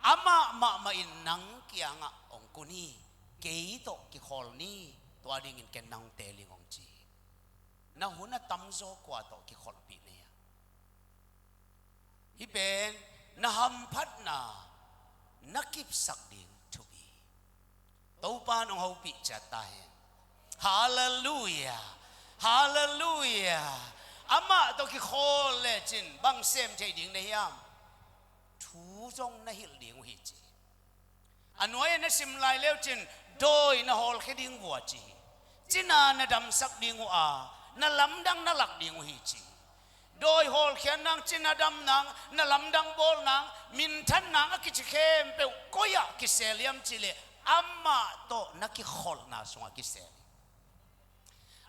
amah mahmah in nang kiangah hong kun hi. Kei tawh kikhawl ni, tua dingin ken nang hong teel ing hong ci hi. Na hun a tamzaw kua tawh kikholhpih na hiam? Hih pen na hamphatna na kipsak ding thupi hi. Topa in hong hopih ciat ta hen. Halleluiah. Halleluiah. Amah tawh kikhawl lecin bang sem thei ding na hiam? Thu zong na hilh ding uh hi ci. A nuai-ah na sim lai leucin dawi na hawlkhia ding vua ci hi. Cina na damsak ding uh a, na lamdang na lak ding uh hi ci hi. Dawi hawlkhia nang, cina dam nang, na lamdang bawl nang, minthan nang a kici khempeuh koi-ah kisel hiam cih leh amah tawh na kikholhna sungah kisel hi.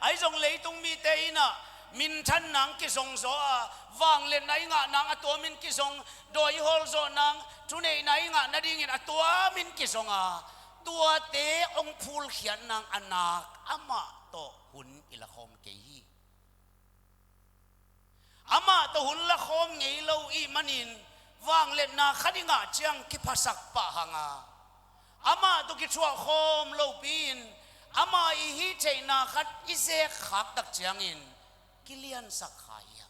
Ahi zong leitung mite in ah minthan nang kizong zaw a, vangliatna i ngah nang a tuamin kizong, dawi i hawl zawh nang, thuneihna i ngah nadingin a tuamin kizong a, tuate hong phulkhiat nang a nak amah tawh hun i lakhawm kei hi. Amah tawh hun lakhawm ngei lo ih manin vangliatna khat i ngah ciang kiphasak pah hang a, amah tawh kithuahkhawm lopi-in ama i hih theihna khat i zek khak tak ciangin kiliansak kha hi a.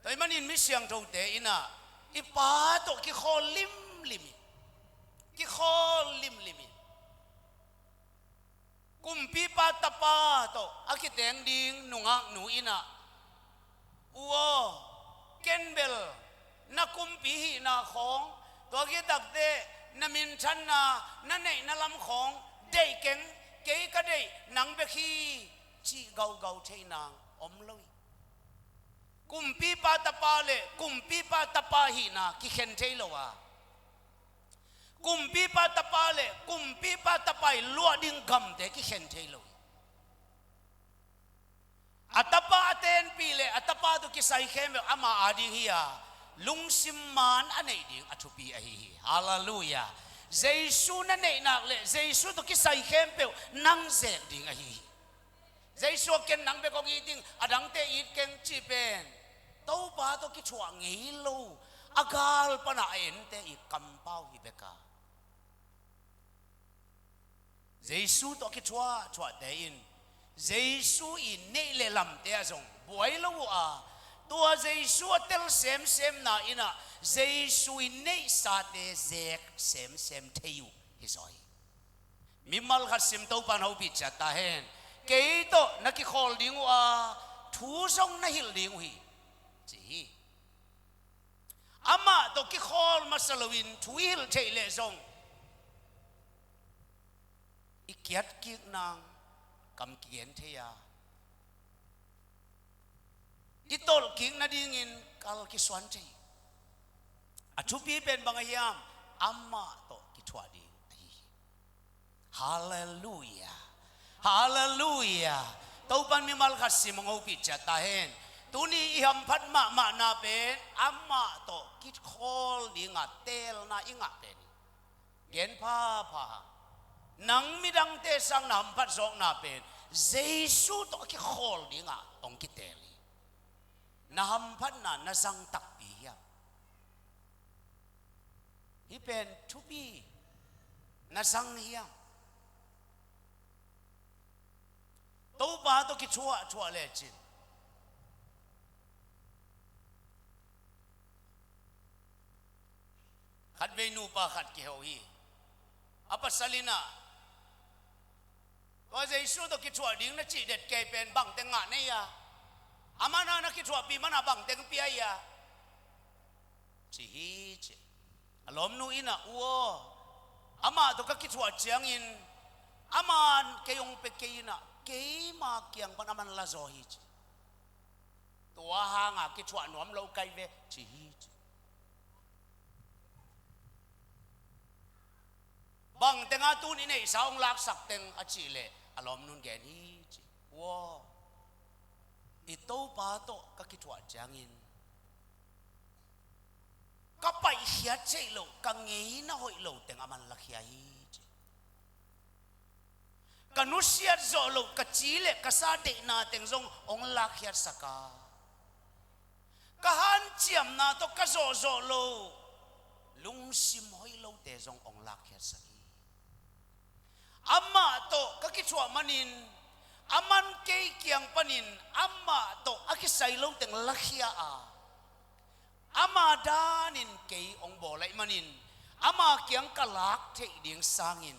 Tua ahih manin mi siangthote in ah i pa tawh kikhawl limlim in, kikhawl limlim in. Kumpipa tapa tawh a kiteng ding nungaknu in ah, "U aw, ken bel na kumpi hihna khawng, tua khit takteh na minthanna, na neihna lam khawng deih keng, kei ka deih nang bek hi," cih gaugau thei nang om lo hi. Kumpipa tapa le kumpipa tapa hihna kikhen thei lo a, kumpipa tapa le kumpipa tapa i luah ding gamte kikhen thei lo hi. A tapa a tenpih le a tapa tawh kisai khempeuh ama ading hi a, lungsim man a neih ding a thupi ahi hi. Halleluiah. Jesu na neih nak le Jesu tawh kisai khempeuh nang zek ding ahi hi. Jesu a, "Ken nang bek hong it ing, a dangte it keng," cih pen Topa tawh kithuah ngei lo a gal pana a ente i kampau hi bek a, Jesu tawh a kithuah thuahte in Jesu i neih le lamte ah zong buai lo uh a, tua Jesu a tel semsemna in ah Jesu i neihsate zek semsem thei uh hi zaw hi. Mimal khat sim, Topa'n hopih ciat ta hen. Kei tawh na kikhawl ding uh a, thu zong na hilh ding uh hi, ci hi. Amah tawh kikhawl masa loin thu i hilh theih leh zong i kiatkik nang kam kigen thei a, i tolhkik nadingin kal kisuan thei. A thupi pen bang a hiam? Amah tawh kithuah ding ahi hi. Halleluiah. Halleluiah. Topa'n mimal khat sim hong hopih ciat ta hen. Tuni i hamphat mahmahna pen amah tawh kikhawl dinga teelna i ngah pen hi. Gen phapha hang. Nang midangte sang na hamphat zawkna pen Jesu tawh a kikhawl dinga hong kiteel hi. Na hamphatna na zang takpi hiam? Hih pen thupi, na zang hiam? Topa tawh kithuahthuah lecin, khatvei nupa khat kiho hi. A pasal in ah, tua Jesu tawh kithuah ding na cih det kei pen bangteng ngah na hi a, amah na na kithuahpih man ah bangteng pia hi a, ci hi ci. A lawmnu in ah, u aw, amah tawh ka kithuah ciangin aman kei hong pia kei in ah, keima kiang pan aman la zaw hi ci. Tua hanga kithuah nuam lo kai ve, ci hi ci. Bangteng a tun i neihsa hong laksak teng a cih leh a lawmnu'n gen hi ci. Ua, i Topa tawh ka kithuah ciangin ka paihkhiat theih loh, ka ngeina hoih lo teng aman lakhia hi ci. Ka nusiat zawh loh, ka ci le ka sa deihna teng zong hong lakkhiatsak a, ka hanciamna tawh ka zawhzawh loh lungsim hoih lote zong hong lakkhiatsak hi. Amah tawh ka kithuah manin, aman kei kiang panin amah tawh a kisai lo teng lakhia a, ama danin kei hong bawl ahih manin ama kiang ka lak theih ding sangin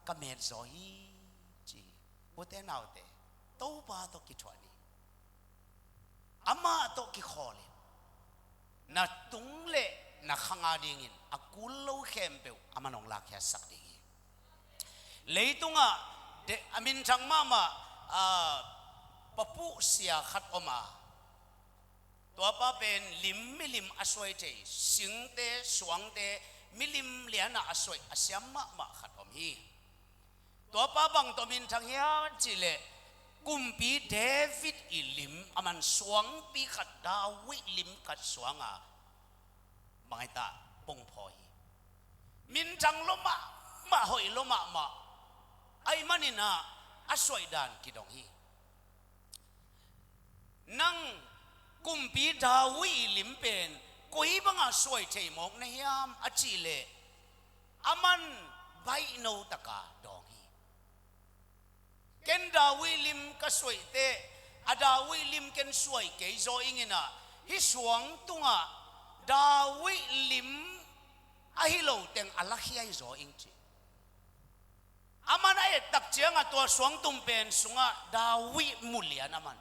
ka met zaw hi ci hi. Ute naute, Topa tawh kithuah ni. Amah tawh kikhawl in, na tung le na khang a dingin a kul lo khempeuh aman hong lakkhiatsak ding hi. Leitungah de, a minthang mahmah, a, papuh sia khat om a, tua pa pen lim, milim a suai thei, singte, suangte, milim lianah a suai, a siam mahmah khat om hi. Tua pa bang tawh minthang hiam cih leh, Kumpi David i lim, aman suangpi khat, David lim khat suanga bang hi ta, pungphaw hi. Minthang lua mahmah, hoih lua mahmah ahih manin ah a suaih dan kidong hi. Nang Kumpi David i lim pen koi banga suai thei mawk na hiam a cih leh, aman baihno taka dawng hi. Ken David lim ka suaih teh, a David lim ken suai kei zaw ing in ah, hih suang tungah David lim ahi lo teng a lakhia hi zaw ing ci. Aman a et tak ciangah tua suangtum pen sungah David mulian aman,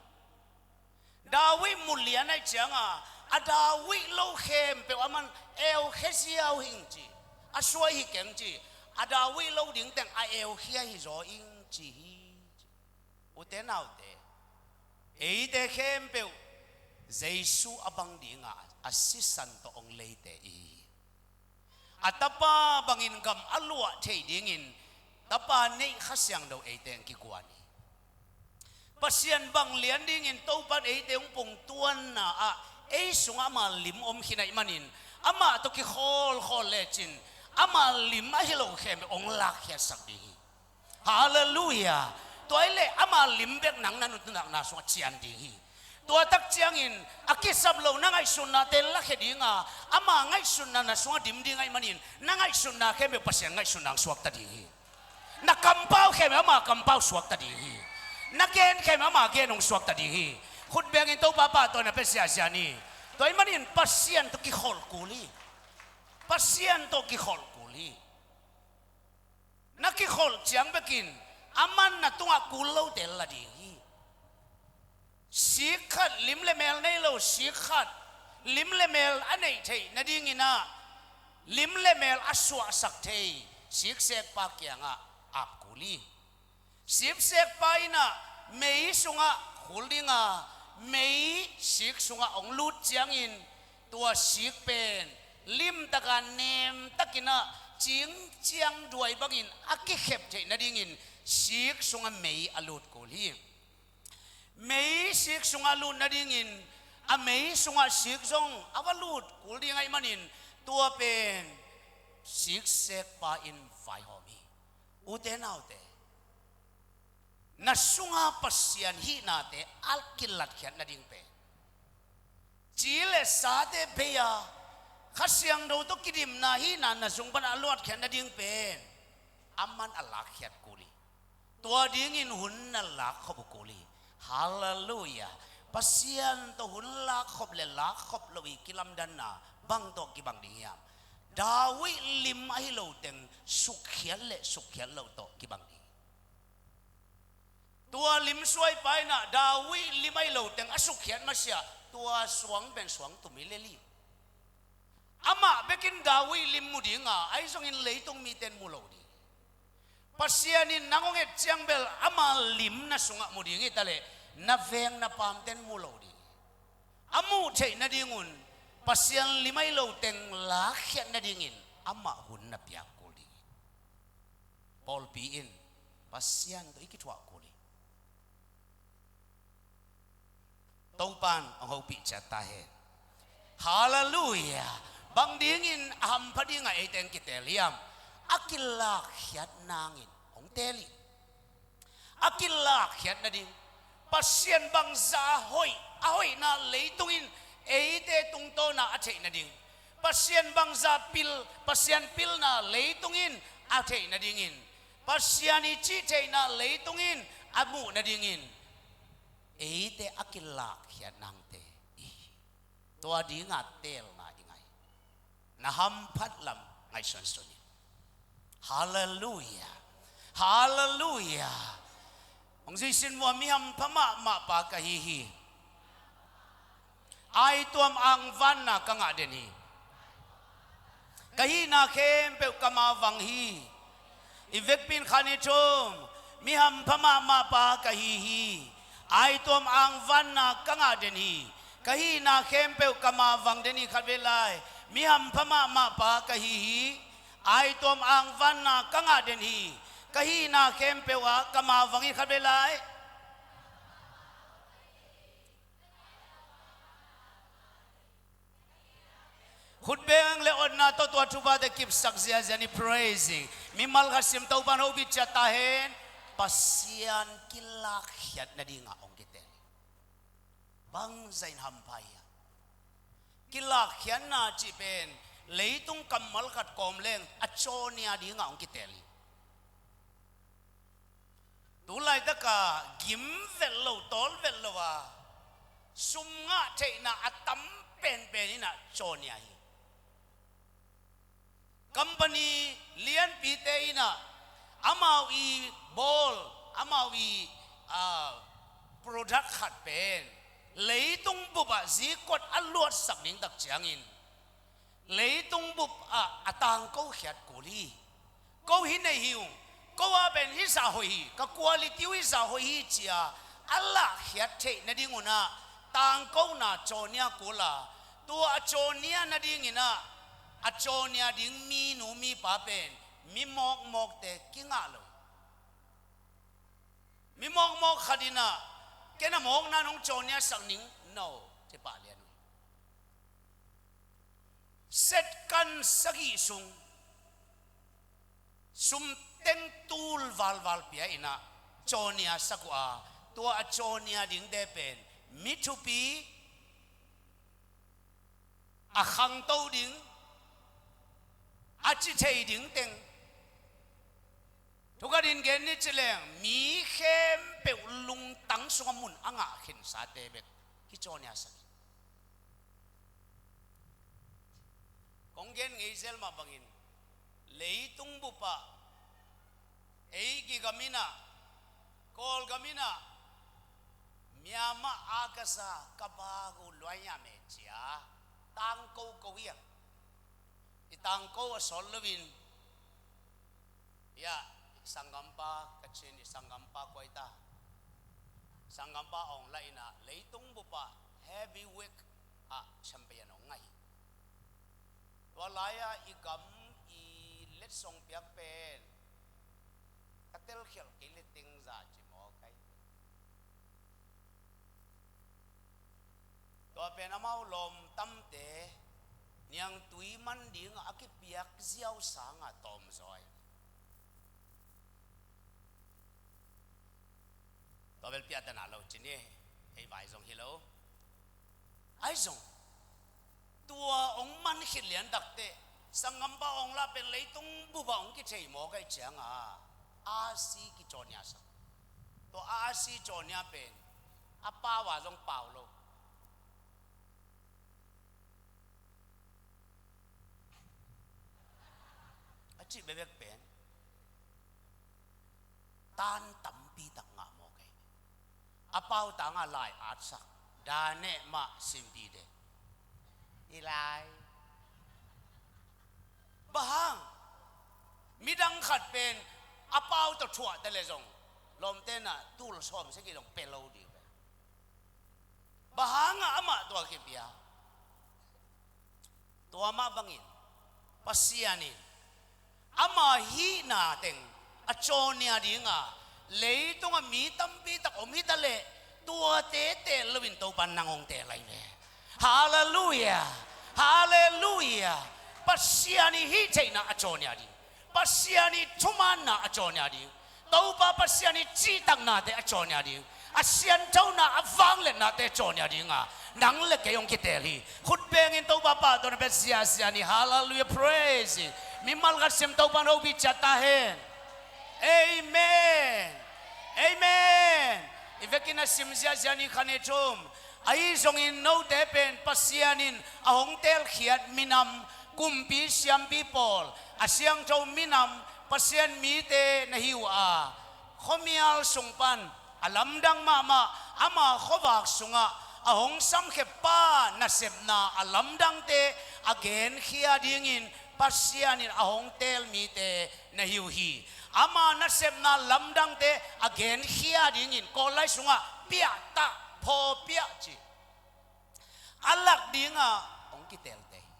David mulian ahih ciangah a David lo khempeuh aman eukhia ziau hing ci. A suai hi keng ci. A David lo ding teng a eukhia hi zaw ing ci hi ci. Ute naute, eite khempeuh Jesu a bang dinga a sisan tawh hong leite i hi. A Tapa bangin gam a luah thei dingin Tapa neih Kha Siangtho eite hong kiguan hi. Pasian bang lian dingin Topan eite hong pungtuanna ah ei sungah ama lim om khin ahih manin, amah tawh kikhawlkhawl lecin ama lim ahi lo khempeuh hong lakkhiatsak ding hi. Halleluiah. Tua ahih leh ama lim bek nang na nuntakna sungah cian ding hi. Tua tak ciangin a kisap lo na ngaihsutnate lakhia dinga, ama ngaihsutna na sungah dim ding ahih manin, na ngaihsutna khempeuh Pasian ngaihsutna hong suakta ding hi. Na kampau khempeuh ama kampau suakta ding hi. Na gen khempeuh ama gen hong suakta ding hi. Khut bengin Topa pahtawi na pia ziahziah ni. Tua ahih manin Pasian tawh kikholh kul hi. Pasian tawh kikholh kul hi. Na kikholh ciang bekin a man na tungah kul lote la ding hi. Sik khat, lim le mel nei lo sik khat, lim le mel a neih theih nadingin ah lim le mel a suahsak thei siksekpa kiangah ap kul hi. Siksekpa in ah mei sungah khul ding a, mei sik sungah hong lut ciangin tua sik pen limtak a nemtakin ah cingciang duai bangin a kikhep theih nadingin sik sungah mei a lut kul hi. Mei sik sungah lut nadingin a mei sungah sik zong a va lut kul ding ahih manin tua pen siksekpa in vaihawm hi. Ute naute, na sunga Pasian hihnate a kilatkhiat nading pen, ci le sate bei a Kha Siangtho tawh kidimna hihna na sung pan a luatkhiat nading pen a man a lakkhiat kul hi. Tua dingin hun na lakkhop uh kul hi. Halleluiah. Pasian tawh hun lakkhop le lakkhop loh i kilamdanna bang tawh kibang ding hiam? David lim ahi lo teng sukkhiat le sukkhiat loh tawh kibang ding hi. Tua limsuaipa in ah David lim ahi lo teng a sukkhiat masiah tua suang pen suang tum hi lel hi. Amah bekin David lim mu ding a, ahi zongin leitung mite in mu lo ding. Pasian in nang hong et ciang bel ama lim na sungah mu ding hi taleh na veng na pamte in mu lo ding. A muh theih nadingun Pasian lim ahi lo teng lakkhiat nadingin amah hun na piak kul ding hi. Pawlpi in Pasian tawh i kithuah kul hi. Topan hong hopih ciat ta hen. Halleluiah. Bang dingin a hampha dingah eite hong kitel hiam? A kilakkhiat nangin hong tel hi. A kilakkhiat nading, Pasian bangza a hoih, a hoihna leitung in eite tungtawna a theih nading, Pasian bangza pil, Pasian pilna leitung in a theih nadingin, Pasian i cih theihna leitung in a muh nadingin eite a kilakkhiat nangte i hi. Tua dinga telna i ngah hi. Na hamphat lam ngaihsunsun in. Halleluiah. Halleluiah. Hong zuisin vua, mi hampha mahmah pa ka hi hi. Aituam angvanna ka ngah den hi. Ka hihna khempeuh ka mavang hi. I vekpi in khan i thum, mi hampha mahmah pa ka hi hi. Aituam angvanna ka ngah den hi. Ka hihna khempeuh ka mavang den hi, khatvei lai. Mi hampha mahmah pa ka hi hi. Aituam angvanna ka ngah den hi. Ka hihna khempeuh ah ka mavang hi, khatvei lai. Khutbeng le otna tawh tua thuphate kipsak ziazia ni, praising. Mimal khat sim, Topan hopih ciat ta hen. Pasian kilakkhiat nadingah hong kitel hi. Bangzah in hampha hiam? Kilakkhiatna cih pen leitung kammal khat kawm leng a cawnia dingah hong kitel hi. Tu laitaka gim vet lo, tawl vet lo a sum ngah theihna a tam penpen in ah cawnia hi. Company lianpite in ah amau i bawl, amau i, ah, product khat pen leitung bupah zikot a luatsak ding tak ciangin leitung bupah a tangko khiat kul hi. Ko hi nei hi ung, ko a pen hi zah hoih hi, ka quality uh hi zah hoih hi cia a lahkhiat theih nadingun ah tangkona cawnia kul a, tua a cawnia nadingin ah a cawnia ding minu mipa pen mi mawkmawkte kingah lo hi. Mi mawkmawk khat in ah ken a mawkna in hong cawniasak ning, no, ci pah lian uh hi. Second sagih sung sum teng tul valval pia in ah cawniasak uh a, tua a cawnia dingte pen mi thupi, a khangto ding, a ci thei ding teng. Thukhatin gen ni ci leng mi khempeuh lungtang sungah mun a ngah khinsate bek kicawniasak hi. Kong gen ngei zel mah bangin leitung bupah Ei kigam in ah, Kawlgam in ah, Myanmar a ka sa ka bak uh luai a meh cia tangko ko hi a. I tangko a sawt loin, ia, i sanggampa Kachin, i sanggampa Kuaita, sanggampa Aung Hlaing in ah leitung bup ah heavyweight ah champion hong ngah hi. Tua lai-ah i gam i letsong piak pen ka telkhialh kei le teng zah ci maw kai. Tua pen amau lawm tamte niangtui man dingah a kipiak ziau sangah tawm zaw hi. Tua bel piahtana lo ci ni, ei vai zong hi lo. Ahi zong tua hong man khit lian takteh sanggampa Aung Hlaing pen leitung bup ah hong kithei maw kai ciangah a si kicawnia sak. Tua a si cawnia pen a pau a zong pau lo. A cih bekbek pen tan tampi tak ngah maw kai. A pau tangah lai atsak, daneh mah simpite. I lai. Bang hang midang khat pen a pau tawh thuah ta le zong lawmte in ah tul sawm sek i zong pe lo ding ve. Bang hangah amah tua kipia? Tua mah bangin Pasian in ama hihna teng a cawnia dinga leitungah mi tampi tak om hi ta leh tuate teel loin Topa nang hong teel lai ve. Halleluiah. Halleluiah. Pasian i hih theihna a cawnia ding, Pasian i thumaanna a cawnia ding, Topa Pasian i cihtaknate a cawnia ding, a sianthona a vangliatnate cawnia dinga nang le kei hong kiteel hi. Khut bengin Topa pahtawi na pia ziahziah ni. Halleluiah, praise. Mimal khat sim Topa in hopih ciat ta hen. Amen. Amen. I vekin a sim ziahziah ni kha ni thum. Ahi zongin note pen Pasian in a hong teelkhiat minam, kumpi siampi pawl, a siangtho minam, Pasian mite na hi uh a, khuamial sung pan a lamdang mahmah, ama khuavak sungah a hong samkhia pa nasepna a lamdangte a genkhia dingin Pasian in a hong teel mite na hi uh hi. Ama nasepna lamdangte a genkhia dingin Kawl lai sungah piahtah, phawkpiah ci a lak dingah hong kiteelte hi.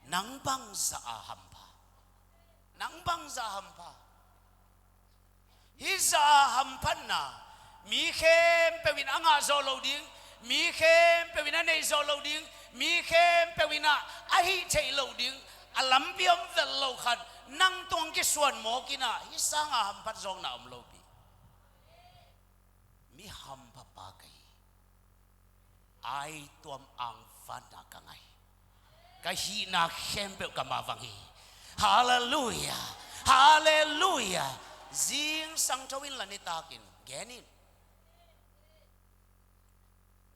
Nang bangzah a hampha? Nang bangzah a hampha? Hih zah a hamphatna mi khempeuh in a ngah zawh loh ding, mi khempeuh in a neih zawh loh ding, mi khempeuh in ah a hih theih loh ding a lampi om vet loh khat nang tung kisuan mawk in ah hih sangah hamphat zawkna om lopi. Mi hampha pa ka hi. Aituam angvanna ka ngah hi. Ka hihna khempeuh ka mavang hi. Halleluiah. Halleluiah. Zingsang tho in la nitakin gen in.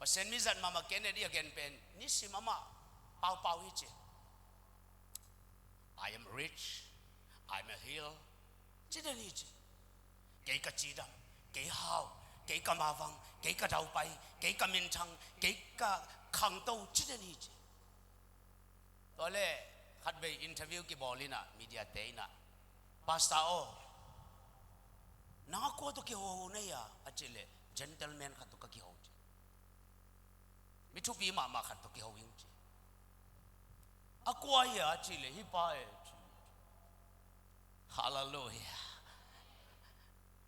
Pasian mizat mahmah Kenneth i a gen pen nisim amah paupau hi ci. "I am rich, I am a heal," ci den hi ci. "Kei ka cidam, kei hau, kei ka mavang, kei ka daupai, kei ka minthang, kei ka khangto," ci den hi ci. Tua le khatvei interview kibawl in ah mediate in ah, "Pastor aw, nang a kua tawh kiho na hia?" a cih leh, "Gentleman khat tawh ka kiho," ci. "Mi thupi mahmah khat tawh kiho ing," ci. "A kua hia?" a cih leh, "Hih pa e," ci. Halleluiah.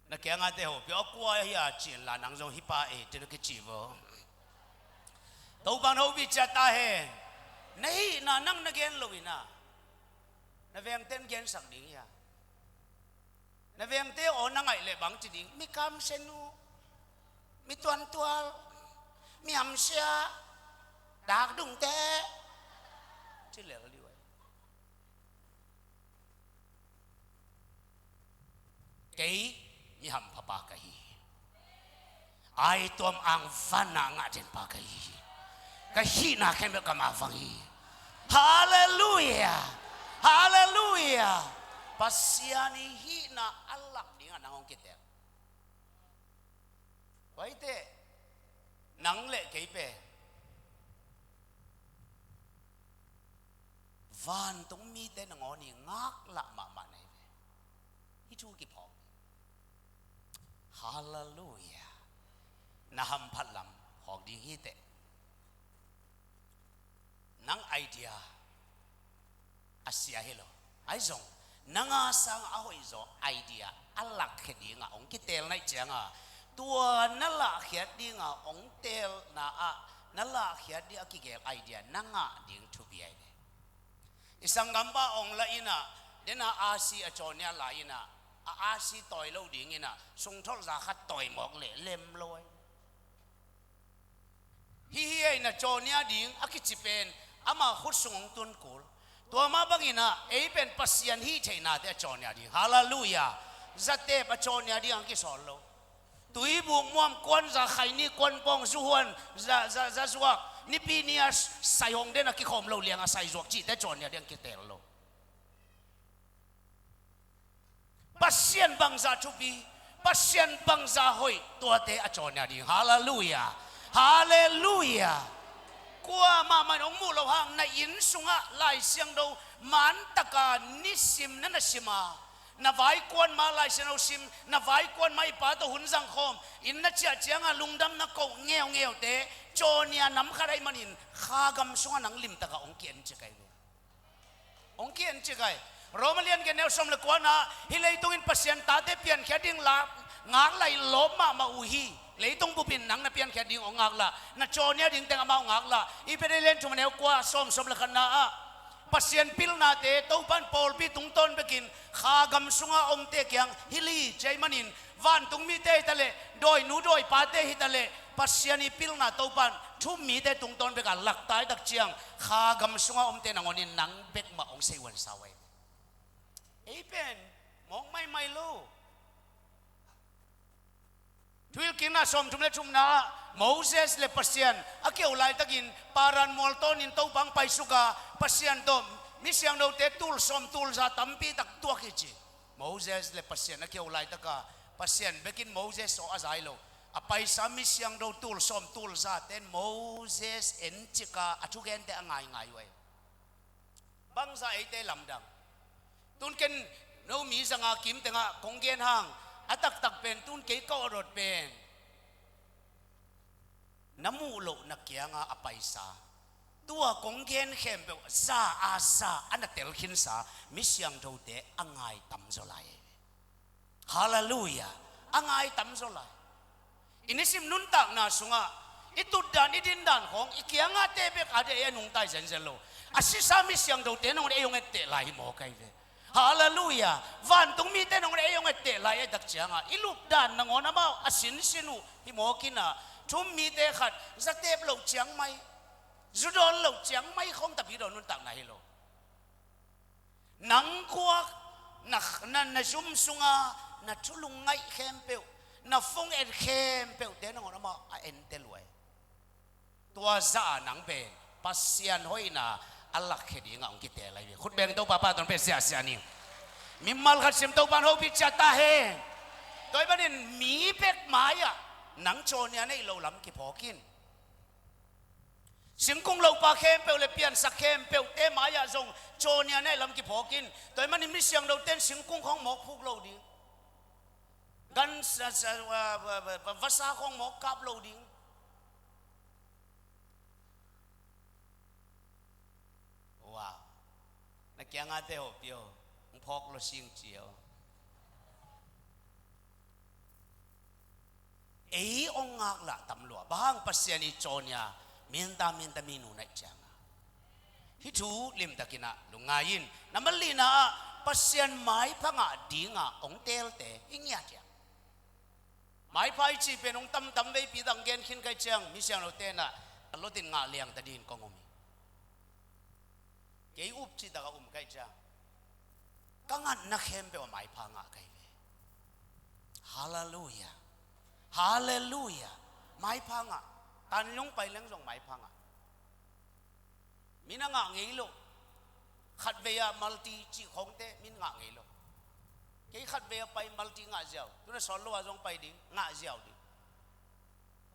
Na kiangah te ho pia, "A kua hia?" ci inla nang zong, "Hih pa e," ci na kici vo. Topa in hopih ciat ta hen. Na hihna nang na gen lo in ah na vengte in gensak ding hia? Na vengte aw na ngaih leh bang ci ding? "Mi kamsiam uh, mi tuantual, mi hamsia, dakdungte," ci lel dih uh hi. Kei mi hampha pa ka hi. Aituam angvanna ngah den pa ka hi. Ka hihna khempeuh ka mavang hi. Halleluiah. Halleluiah. Pasian ii hihna a lak dingah nang hong kitel. Kuaite, nang le kei pen vantung mite nangawn ii ngaklah mahmah na hi ve. Hih thu kiphawk. Halleluiah. Na hamphat lam phawk ding hi teh. Nang idea a sia hi lo. Ahi zong, nang a sangah a hoihzaw idea a lakkhia dingah hong kitel na hih ciangah, tua na lahkhiat dingah hong telna ah na lahkhiat dingah a kigel idea na ngah ding thupi ahi ve. I sanggampa hong la innah, dena a si a cawnia la innah, a a si tawi lo dinginah sungtholh za khat tawi mawk leh lem lo ahi. Hih hi ei na cawnia ding a kici pen ama khut sung hong tun kul. Tua mah banginah ei pen Pasian hih theihnate a cawnia ding. Halleluiah. Zatep a cawnia ding ang kisawl lo. Tuibuk muam kuan za khaini kuan pawng zuhuan za, za, za zuak nipi ni a sai hong den a kikhawm lo liang a sai zuak cihte cawnia ding ang kitel lo. Pasian bangzah thupi, Pasian bangzah hoih, tuate a cawnia ding. Halleluiah. Halleluiah. Kuamah mah in hong muh loh hang na inn sungah Lai Siangtho mantaka nisim na na sim a, na vaikuan ma Lai Siangtho sim, na vaikuan ma i pa tawh hun zangkhawm, inn na ciah ciangah lungdam na koh ngeungeute cawnia nam khat ahih manin kha gam sungah nang limtakah hong ki-en cik ahi ve. Hong ki-en cik ahi. Roma lian giat neu sawm le kuana, hih leitung in Pasian tate piankhiat ding la ngaklah in lawp mahmah uh hi. Leitung bup in nang na piankhiat ding hong ngaklah, na cawnia ding teng amau ngaklah. Hih pen ei lian thum a neu kua, sawm, sawm le khatna ah Pasian pilnate Topan pawlpi tungtawn bekin kha gam sunga omte kiang hilh hi ci ahih manin, vantung mite hi taleh, dawinu dawipate hi taleh, Pasian ii pilna Topan thu-um mite tungtawn beka lak taitak ciang, kha gam sunga omte nangawn in nang bek mah hong sei uansau ahi. Ei pen mawk maimai lo. Thuhilhkikna sawmthum le thumna ah Moses le Pasian a keu laitakin Paran mual tawnin Topa hong paisuk a, Pasian tawh mi siangthote tul sawm tul za tampi tak tuak hi ci. Moses le Pasian a keu laitaka Pasian bekin Moses aw a zai lo. A paisa mi siangtho tul sawm tul zate in Moses encik a, a thugente a ngaingai uh ahi. Bangzah eite lamdang? Tun ken no mi zanga kim tengah kong gen hang, a taktak pen tun kei ka awt awt pen na muh loh na kianga a paisa, tua kong gen khempeuh za a za a na telkhinsa mi siangthote a ngai tamzaw lai. Halleluiah. A ngai tamzaw lai. I nisim nuntakna sungah i tutdan i dindan khawng i kiangahte bek a dei a nungta hi zenzen lo. A sisa mi siangthote nangawn ei hong etteh lai hi mawk ahi ve. Halleluiah. Vantung mite nangawn ei hong etteh lai ahi tak ciangah i lupdan nangawn amau a sinsin uh hi mawk inah, thu-um mite khat zatep loh ciangmai, zu dawn loh ciangmai khawng tapi dawn nuntakna hi lo. Nang khuak, na, na, na zum sunga na thu lungngaih khempeuh, na phone et khempeuhte nangawn amah a entel uh ahi. Tua zah a nang pen Pasian hoihna a lakkhia dingah hong kitel ahi ve. Khut beng Topa pahtawi pen siahsiah ni. Mimal khat sim Topa in hopih ciat ta hen. Tua ahih manin mi bek mai-ah nang cawnia neih loh lam kiphawk in. Singkung lopa khempeuh le piansak khempeuhte mai-ah zong cawnia neih lam kiphawk in. Tua ahih manin mi siangthote in singkung khawng mawk phuk lo ding. Gan sa, sa, va, va, va, va, vasa khawng mawk kap lo ding. Wow. Na kiangahte hopih aw. Hong phawk lo sing ci aw. Ei hong ngaklah tam lua. Bang hang? Pasian ii cawnia minta minta mi nu na hih cianga. Hih thu limtakinah lungngai in. Nambat lina ah Pasian maipha ngah dinga hong telte i ngiat hiam? Maipha i cih pen hong tamtam veipi dang gen khin ka hih ciang mi siangthote inah a lotin ngah liang ta dingin kong om hi. Kei up cihtakah um ka hih ciang ka ngatna khempeuh ah maipha ngah ka hi ve. Halleluiah. Halleluiah. Maipha ngah. Tanlung pai leng zong maipha ngah. Min a ngah ngei lo. Khatvei ah multi cih khawngte min ngah ngei lo. Kei khat vei a pai mal ti ngah ziau. Tu na sawt lo a zong pai ding, ngah ziau ding.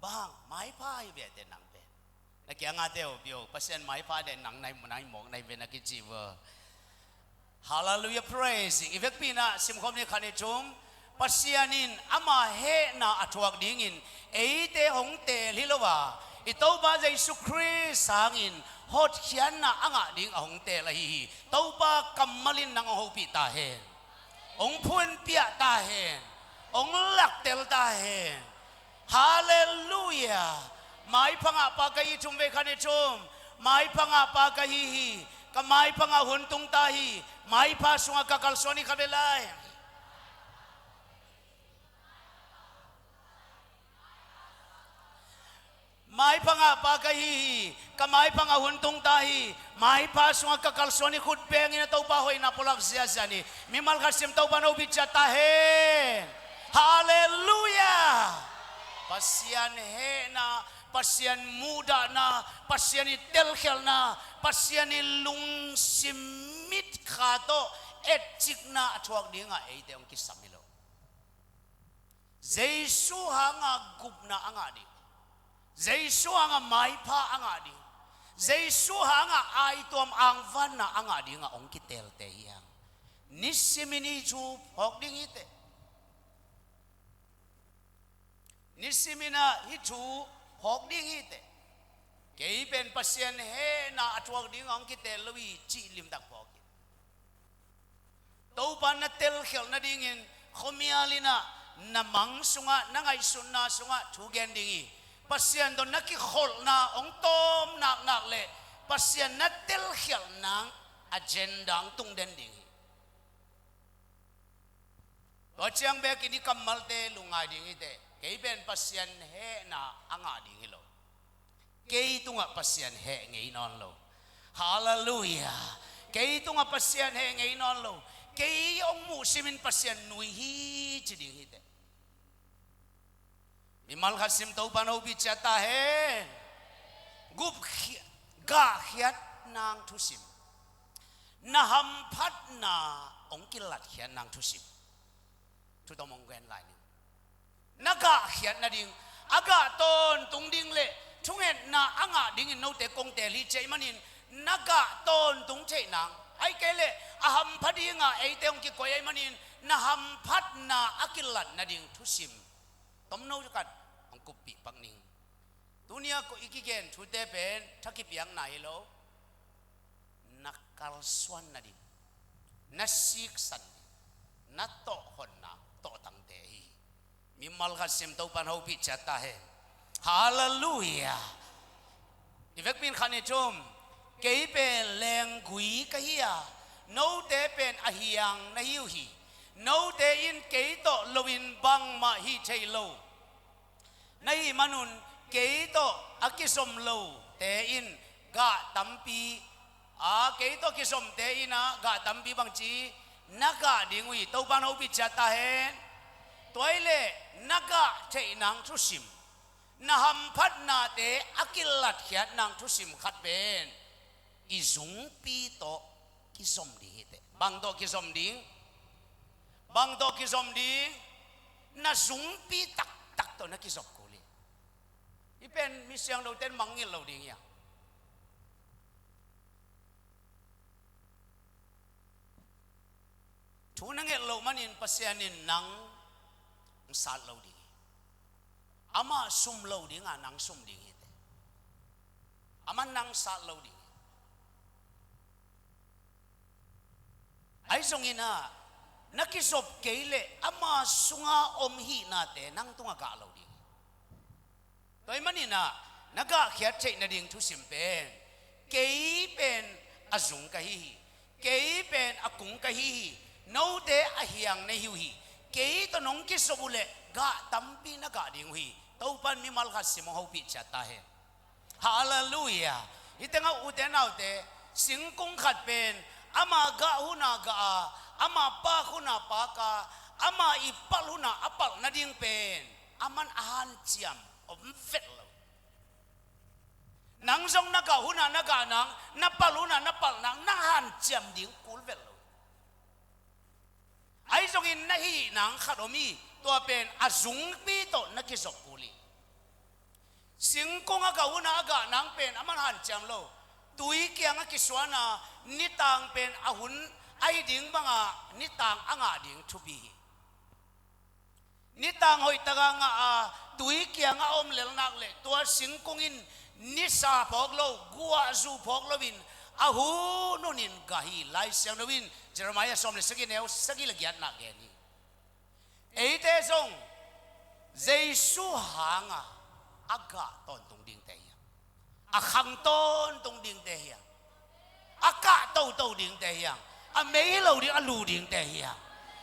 Bang, maipha hi ve te nang pen. Na kia ngah te uh, pio, Pasian maipha de nang nai, nai mawk nai ve na kici ve. Hallelujah, praise. I vekpi na simkhawm ni khat ni thum. Pasian in ama hehna a thuak dingin eite hong teel hi lo a, i Topa Jesu Khrist hangin hotkhiatna a ngah ding a hong teel ahi hi. Topa kammal in nang hong hopih ta hen. Hong phunpiah ta hen. Hong laktel ta hen. Hallelujah. Maipha ngah pa ka hi, thum vei khat ni thum. Maipha ngah pa ka hi hi. Ka maipha ngah hun tung ta hi. Maipha sungah ka kalsuan hi khat vei lai. Maipha ngah pa ka hi hi. Ka maipha ngah hun tung ta hi. Maipha sungah ka kalsuan hi, khut bengin a Topa hoihna pulak ziazia ni. Mimal khat sim, Topa in hong hopih ciat ta hen. Hallelujah. Pasian hehna, Pasian muhdahna, Pasian i telkhialhna, Pasian i lungsim mitkha tawh etcikna a thuak dingah eite hong kisam hi lo. Jesu hanga gupna a ngah ding, Jesu hanga maipha a ngah ding, Jesu hanga aituam angvanna a ngah dingah hong kiteelte hi hang. Nisimin hih thu phawk ding hi teh. Nisimin ah hih thu phawk ding hi teh. Kei pen Pasian hehna a thuak dingah hong kiteel lo hi cih limtak phawk hi. Topa na telkhialh nadingin khuamial in ah na mang sungah, na ngaihsutna sungah thu gen ding hi. Pasian tawh na kikholhna hong tawm naknak le Pasian na telkhialh nang agenda hong tung den ding hi. Tua ciang bekin i kammalte lungngai ding hi teh. Kei pen Pasian hehna a ngah ding hi lo. Kei tungah Pasian heh ngei nawn lo. Hallelujah. Kei tungah Pasian heh ngei nawn lo. Kei hong muhsimin Pasian nui hi ci ding hi teh. Mimal khat sim, Topa in hong hopih ciat ta hen. Gup khia-, gahkhiat nang thusim. Na hamphatna hong kilatkhiat nang thusim. Thu tawh hong gen lai ning. Na gahkhiat nading, a gah tawntung ding le thungetna a ngah dingin note kong teel hi ci ahih manin, na gah tawntung theih nang, ahih kei leh a hampha dinga eite hong kikoih ahih manin, na hamphatna a kilat nading thusim tomno khat hong kuppih pak ning. Tuni a ko i kigen thute pen tha kipiakna hi lo. Na kalsuan nading, na siksan ding, na tawhhonna tawhtangte hi. Mimal khat sim, Topa in hong hopih ciat ta hen. Hallelujah. I vekpi in khat ni thum. Kei pen lenggui ka hi a, note pen a hiang na hi uh hi. Note in kei tawh loin bangmah hih thei lo na hih manun, kei tawh a kizom lote in gah tampi, a, kei tawh kizomte in ah gah tampi bangci na gah ding uh hi. Topa in hong hopih ciat ta hen. Tua hi leh na gah theih nang thusim, na hamphatnate a kilatkhiat nang thusim khat pen i zungpi tawh kizom ding hi teh. Bang tawh kizom ding? Bang tawh kizom ding? Na zungpi taktak tawh na kizop kul hi. Hih pen mi siangthote in mangngilh lo ding hi a. Thu na nget loh manin Pasian in nang sat lo ding hi. Amah sum lo dinga nang sum ding hi teh. Amah nang sat lo ding hi. Ahi zongin ah, na kizop kei leh ama sunga om hihnate nang tungah gah lo ding hi. Tua ahih manin ah, na gahkhiat theih nading thusim pen, kei pen a zung ka hi hi, kei pen a kung ka hi hi, note a hiang na hi uh hi, kei tawh nong kizop uh leh gah tampi na gah ding uh hi. Topa in mimal khat sim hong hopih ciat ta hen. Hallelujah. Hih tengah ute naute, singkung khat pen ama gah huna gah a, ama pak huna pak a, ama i palh huna a palh nading pen aman a hanciam om vet lo. Nang zong na gah huna na gah nang, na palh huna na palh nang, na hanciam ding kul vet lo. Ahi zongin na hih nang khat om hi, tua pen a zungpi tawh na kizop kul hi. Singkung a gah hun a a gah nang pen a man hanciam lo. Tui kiang a kisuan a, nitang pen a hun ahi ding banga nitang a ngah ding thupi hi. Nitang hoihtak a ngah a, tui kiang a om lel nak leh tua singkung in nisa phawk lo, guahzu phawk loin a hun hunin gah hi. Lai Siangtho in Jeremiah sawm le sagih neu sagih le giatna gen hi. Eite zong Jesu hanga a gah tawntung dingte hi hang. A khang tawntung dingte hi hang. A kah toto dingte hi hang. A mei lo ding, a lu dingte hi hang.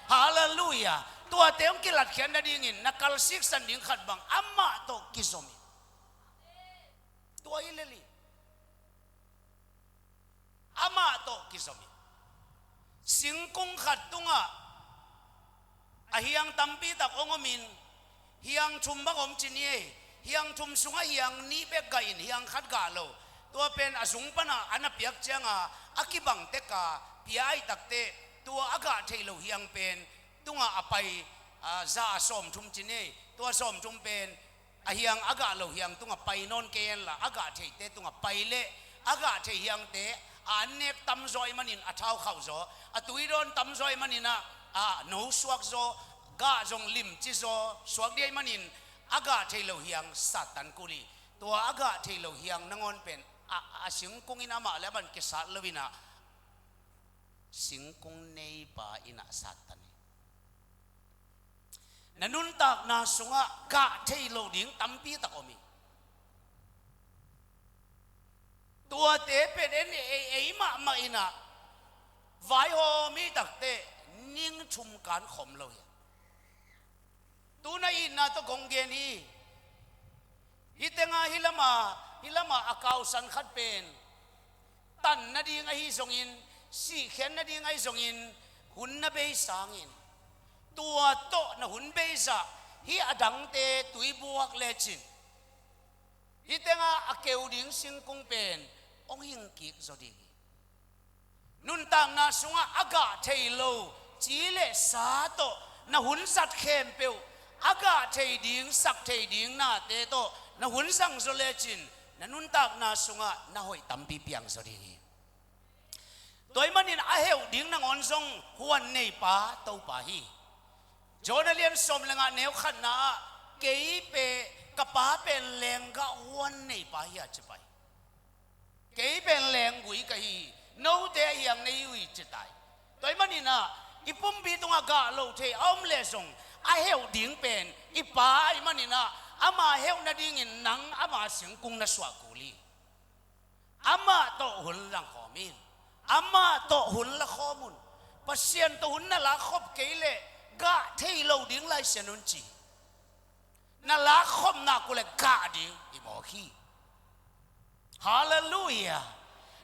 Halleluiah. Tuate hong kilatkhiat nadingin na kal siksan ding khat bang amah tawh kizom in. Tua hi lel hi. Amah tawh kizom in. Singkung khat tungah a hiang tampi tak hong omin, hiang thum bang om ci ni ei. Hiang thum sungah hiang nih bek gah in, hiang khat gah lo. Tua pen a zung pana a na piak cianga a kibang teka pia aih takteh, tua a gah thei lo hiang pen tungah a pai, a, za a sawmthum ci ni ei. Tua sawmthum pen a hiang a gah lo hiang tungah pai nawn kei henla, a gah theite tungah pai leh, a gah thei hiangte a annek tamzaw ahih manin a thau khauh zaw, a tuidawn tamzaw ahih manin ah, a no suak zaw, gah zong limci zaw suak ding ahih manin a gah thei lo hiang sattan kul hi. Tua a gah thei lo hiang nangawn pen a, a singkung in amah le a man kisat loin ah, singkung neipa in ah sattan hi. Na nuntakna sungah gah thei lo ding tampi tak om hi. Tuate pen en ei, ei mahmah in ah vaihawm hi takteh ning thum kan khawm lo hi. Tu-in ah itna tawh kong gen hi. Hih tengah hih lama, hih lama a kausan khat pen tan nading ahi zongin, sihkhiat nading ahi zongin, hun na bei sangin, tua tawh na hun beizah hih a dangte tui buak lecin, hih tengah a keu ding singkung pen hong hingkik zaw ding hi. Nuntakna sungah a gah thei lo ci le sa tawh na hun zat khempeuh, a gah thei ding, sak thei ding nate tawh na hun zang zaw lecin, na nuntakna sungah na hoih tampi piang zaw ding hi. Tua ahih manin a heuh ding nangawn zong huan neipa Topa hi. John a lian sawm le nga neu khatna ah, kei pen ka Pa pen lenggah huan neipa hi a ci pai. Kei pen lenggui ka hi, note a hiang na hi uh hi ci tai. Tua ahih manin ah i pumpi tungah gah lo thei a om leh zong, a heuh ding pen i Pa ahih manin ah, ama heuh nadingin nang ama singkung na suah kul hi. Amah tawh hun langkhawm in. Amah tawh hun lakhawm un. Pasian tawh hun na lakkhop kei leh gah thei lo ding Lai Siangtho in ci. Na lakkhop nak uh leh gah ding i mawk hi. Halleluiah.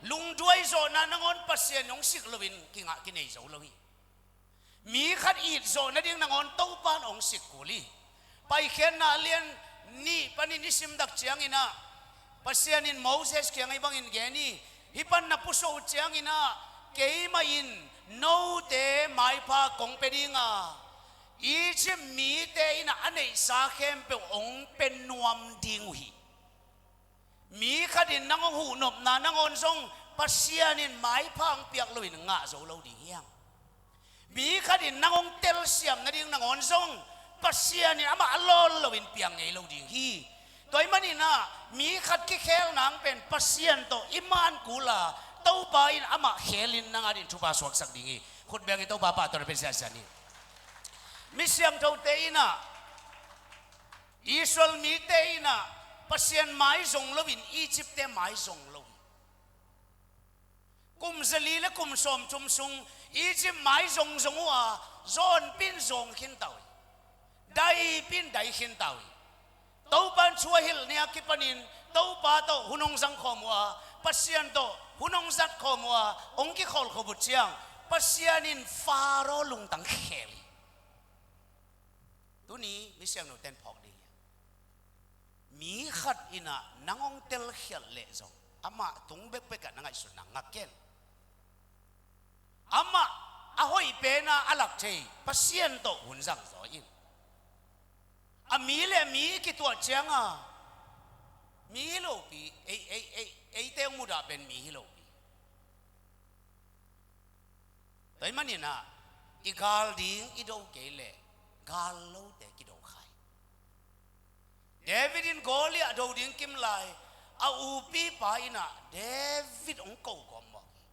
Lungduai zawhna nangawn Pasian hong sik loin kingah kinei zo lo hi. Mi khat it zawh nading nangawn Topa in hong sik kul hi. Paikhiatna lian nih panin i sim dak ciangin ah, Pasian in Moses kiangah hih bangin gen hi. Hih pan na pusuah uh ciangin ah, keimah in note maipha kong pia ding a, Egypt mite in ah a neihsa khempeuh hong pia nuam ding uh hi. Mi khat in nang hong huhnopna nangawn zong Pasian in maipha hong piak loin ngah zo lo ding hi hang. Mi khat in nang hong telsiam nading nangawn zong Pasian in amah a lawn loin piang ngei lo ding hi. Tua ahih manin ah mi khat kikhel nang pen Pasian tawh i man kul a, Topa in amah khelin nang adingin thupha suaksak ding hi. Khut beng hi, Topa pahtawi na pia siasia ni. Mi siangthote in ah, Israel mite in ah Pasian mai zong loin Egypt-te mai zong lo hi. Kum zali le kum sawmthum sung Egypt mai zongzong uh a, zawnpi in zawng khinta uh hi. Daipi in dai khinta uh hi. Topa in thu a hilh ni a kipanin Topa tawh hun hong zang khawm uh a, Pasian tawh hun hong zat khawm uh a, hong kikholhkhop uh ciang Pasian in Faro lungtang khel hi. Tuni mi siangthote in phawk ding hi. Mi khat in ah nang hong telkhialh leh zong, amah tung bekbek ah na ngaihsutna ngak ken. Amah a hoih pena a lak thei Pasian tawh hun zang zaw in. A mi le mi i kituah cianga mi hi lopi, ei, ei, ei, eite hong mudah pen mi hi lopi. Tua ahih maninah i gal ding i do kei leh gal lote kido kha hi. David in Goliath do ding kim lai a upipa innah David hong ko gawp mawk hi.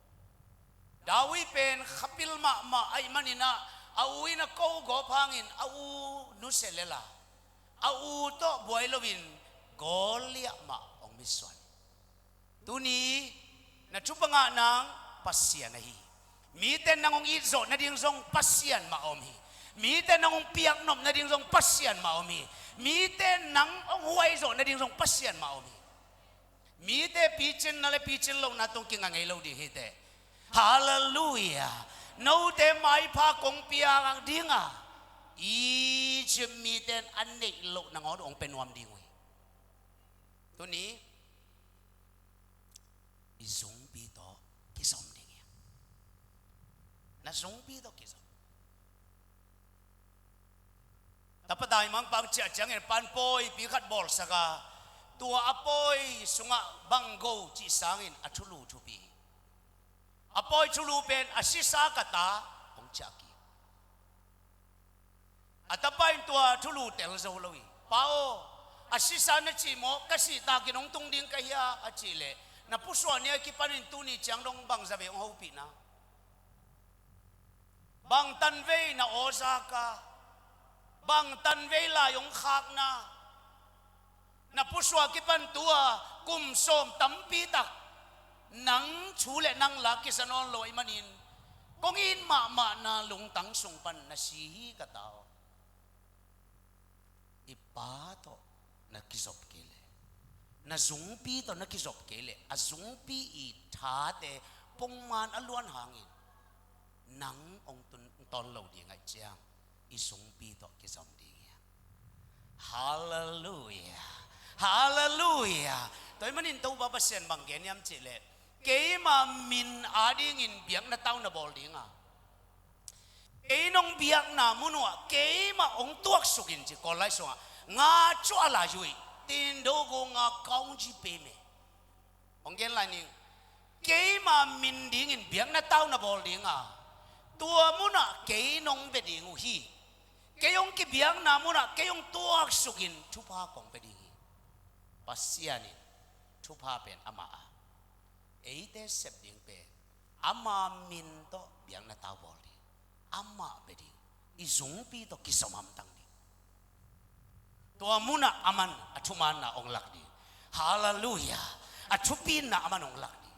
David pen khapil mahmah ahih maninah a u in a ko gawp hangin a u nusia lela a u tawh buai loin Goliath mah hong mitsuan hi. Tuni na thupha ngah nang Pasian ahi. Mite nang hong it zawh nading zong Pasian mah om hi. Mite nang hong piaknop nading zong Pasian mah om hi. Mite nang hong huai zawh nading zong Pasian mah om hi. Mite picinna le picin lohna tawh kinga ngei lo ding hi teh. Halleluiah. Note maipha kong piak dinga Egypt mite in a neih loh nangawn hong pia nuam ding uh hi. Tuni i zungpi tawh kizom ding hi. Na zungpi tawh kizom. Tapa daimangpa hong ciah ciangin pan pawipi khat bawlsak a, tua a pawi sungah banggo cih sangin a thulu thupi hi. A pawi thulu pen a sisa ka ta hong ciah kik. A tapa in tua thulu tel zo lo hi. Pa aw, a sisa na cih maw, ka sih takin hong tung ding ka hia a cih leh, na pusuah ni a kipanin tuni ciang dong bang zavei hong hopihna? Bang tanvei na aw zak a, bang tanvei lai hong khakna? Na pusuah kipan tua kum sawm tampi tak nang thu le nang la kisa nawn lo ahih manin kong it mahmahna lungtang sung pan na si hi ka ta aw. I pa tawh na kizop kei leh, na zungpi tawh na kizop kei leh a zungpi i thate pongman a luan hangin nang hong tun tawn lo ding ahih ciang i zungpi tawh kizom ding hi. Halleluiah. Halleluiah. Tua ahih manin Topa Pasian bang gen hiam cih leh, keima min adingin biakna tau na bawl dinga, kei nong biakna mun uhah keimah hong tuaksuk in ci Kawl lai sungah nga cu a lai uh hi. Tin do go nga kaung ci pe me. Hong gen lai ning. Keima min dingin biakna tau na bawl dinga, tua munah kei nong bia ding uh hi. Kei hong kibiakna munah kei hong tuaksukin thupha kong pia ding hi. Pasian in thupha pen amah a, eite sep ding pen ama min tawh biakna tau bawl ding, amah bia ding, i zungpi tawh kizom hamtang ding. Tua munah aman a thumaanna hong lak ding. Halleluiah. A thupina aman hong lak ding.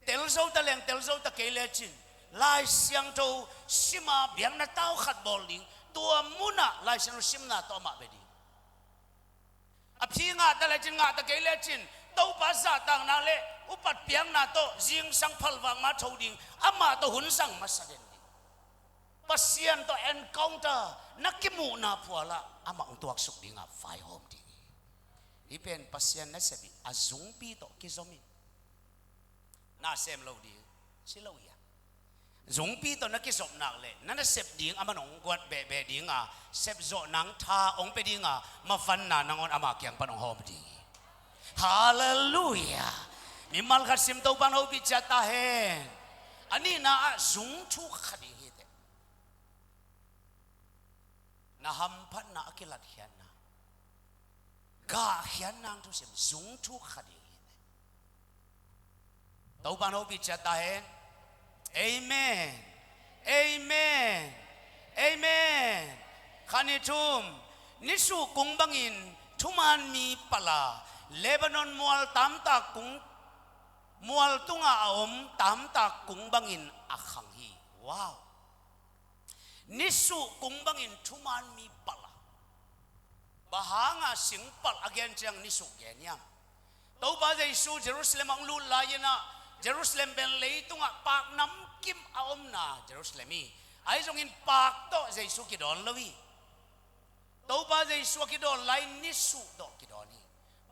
Tel zo ta leng, tel zo ta kei lecin Lai Siangtho sima biakna tau khat bawl ding. Tua munah Lai Siangtho simna tawh amah bia ding. A phi ngah ta lecin, ngah ta kei lecin Topa zahtakna le upat piakna tawh zingsang phalvak ma tho ding. Amah tawh hun zang masa den ding. Pasian tawh encounter na kimuhna phualah amah hong tuaksuk dinga vaihawm ding hi. Hih pen Pasian na sep hi. A zungpi tawh kizom in. Na sem lo ding ci lo hi a, zungpi tawh na kizop nak leh na nasep ding aman hong guat behbeh dinga, sepzawh nang tha hong pia dinga, mavanna nangawn ama kiang pan hong hawm ding hi. Halleluiah. Mimal khat sim, Topan hopih ciat ta hen. A nihna ah zung thuk kha ding hi teh. Na hamphatna a kilatkhiatna, gahkhiatna hong thusim, zung thuk kha ding hi teh. Topan hopih ciat ta hen. Amen. Amen. Amen. Khat, nih, thum. Nisuh kung bangin thuman mi palh a, Lebanon mual tamtak kung, mual tunga a om tamtak kung bangin a khang hi. Wow. Nisuh kung bangin thuman mi palh a. Bang hanga sing palh a gen ciang nisuh gen hiam? Topa Jesu Jerusalem ah hong lut lai-in ah, Jerusalem pen leitungah paak namkim a omna Jerusalem hi. Ahi zongin paak tawh Jesu kidawn lo hi. Topa Jesu a kidawn lai-in nisuh tawh kidawn hi.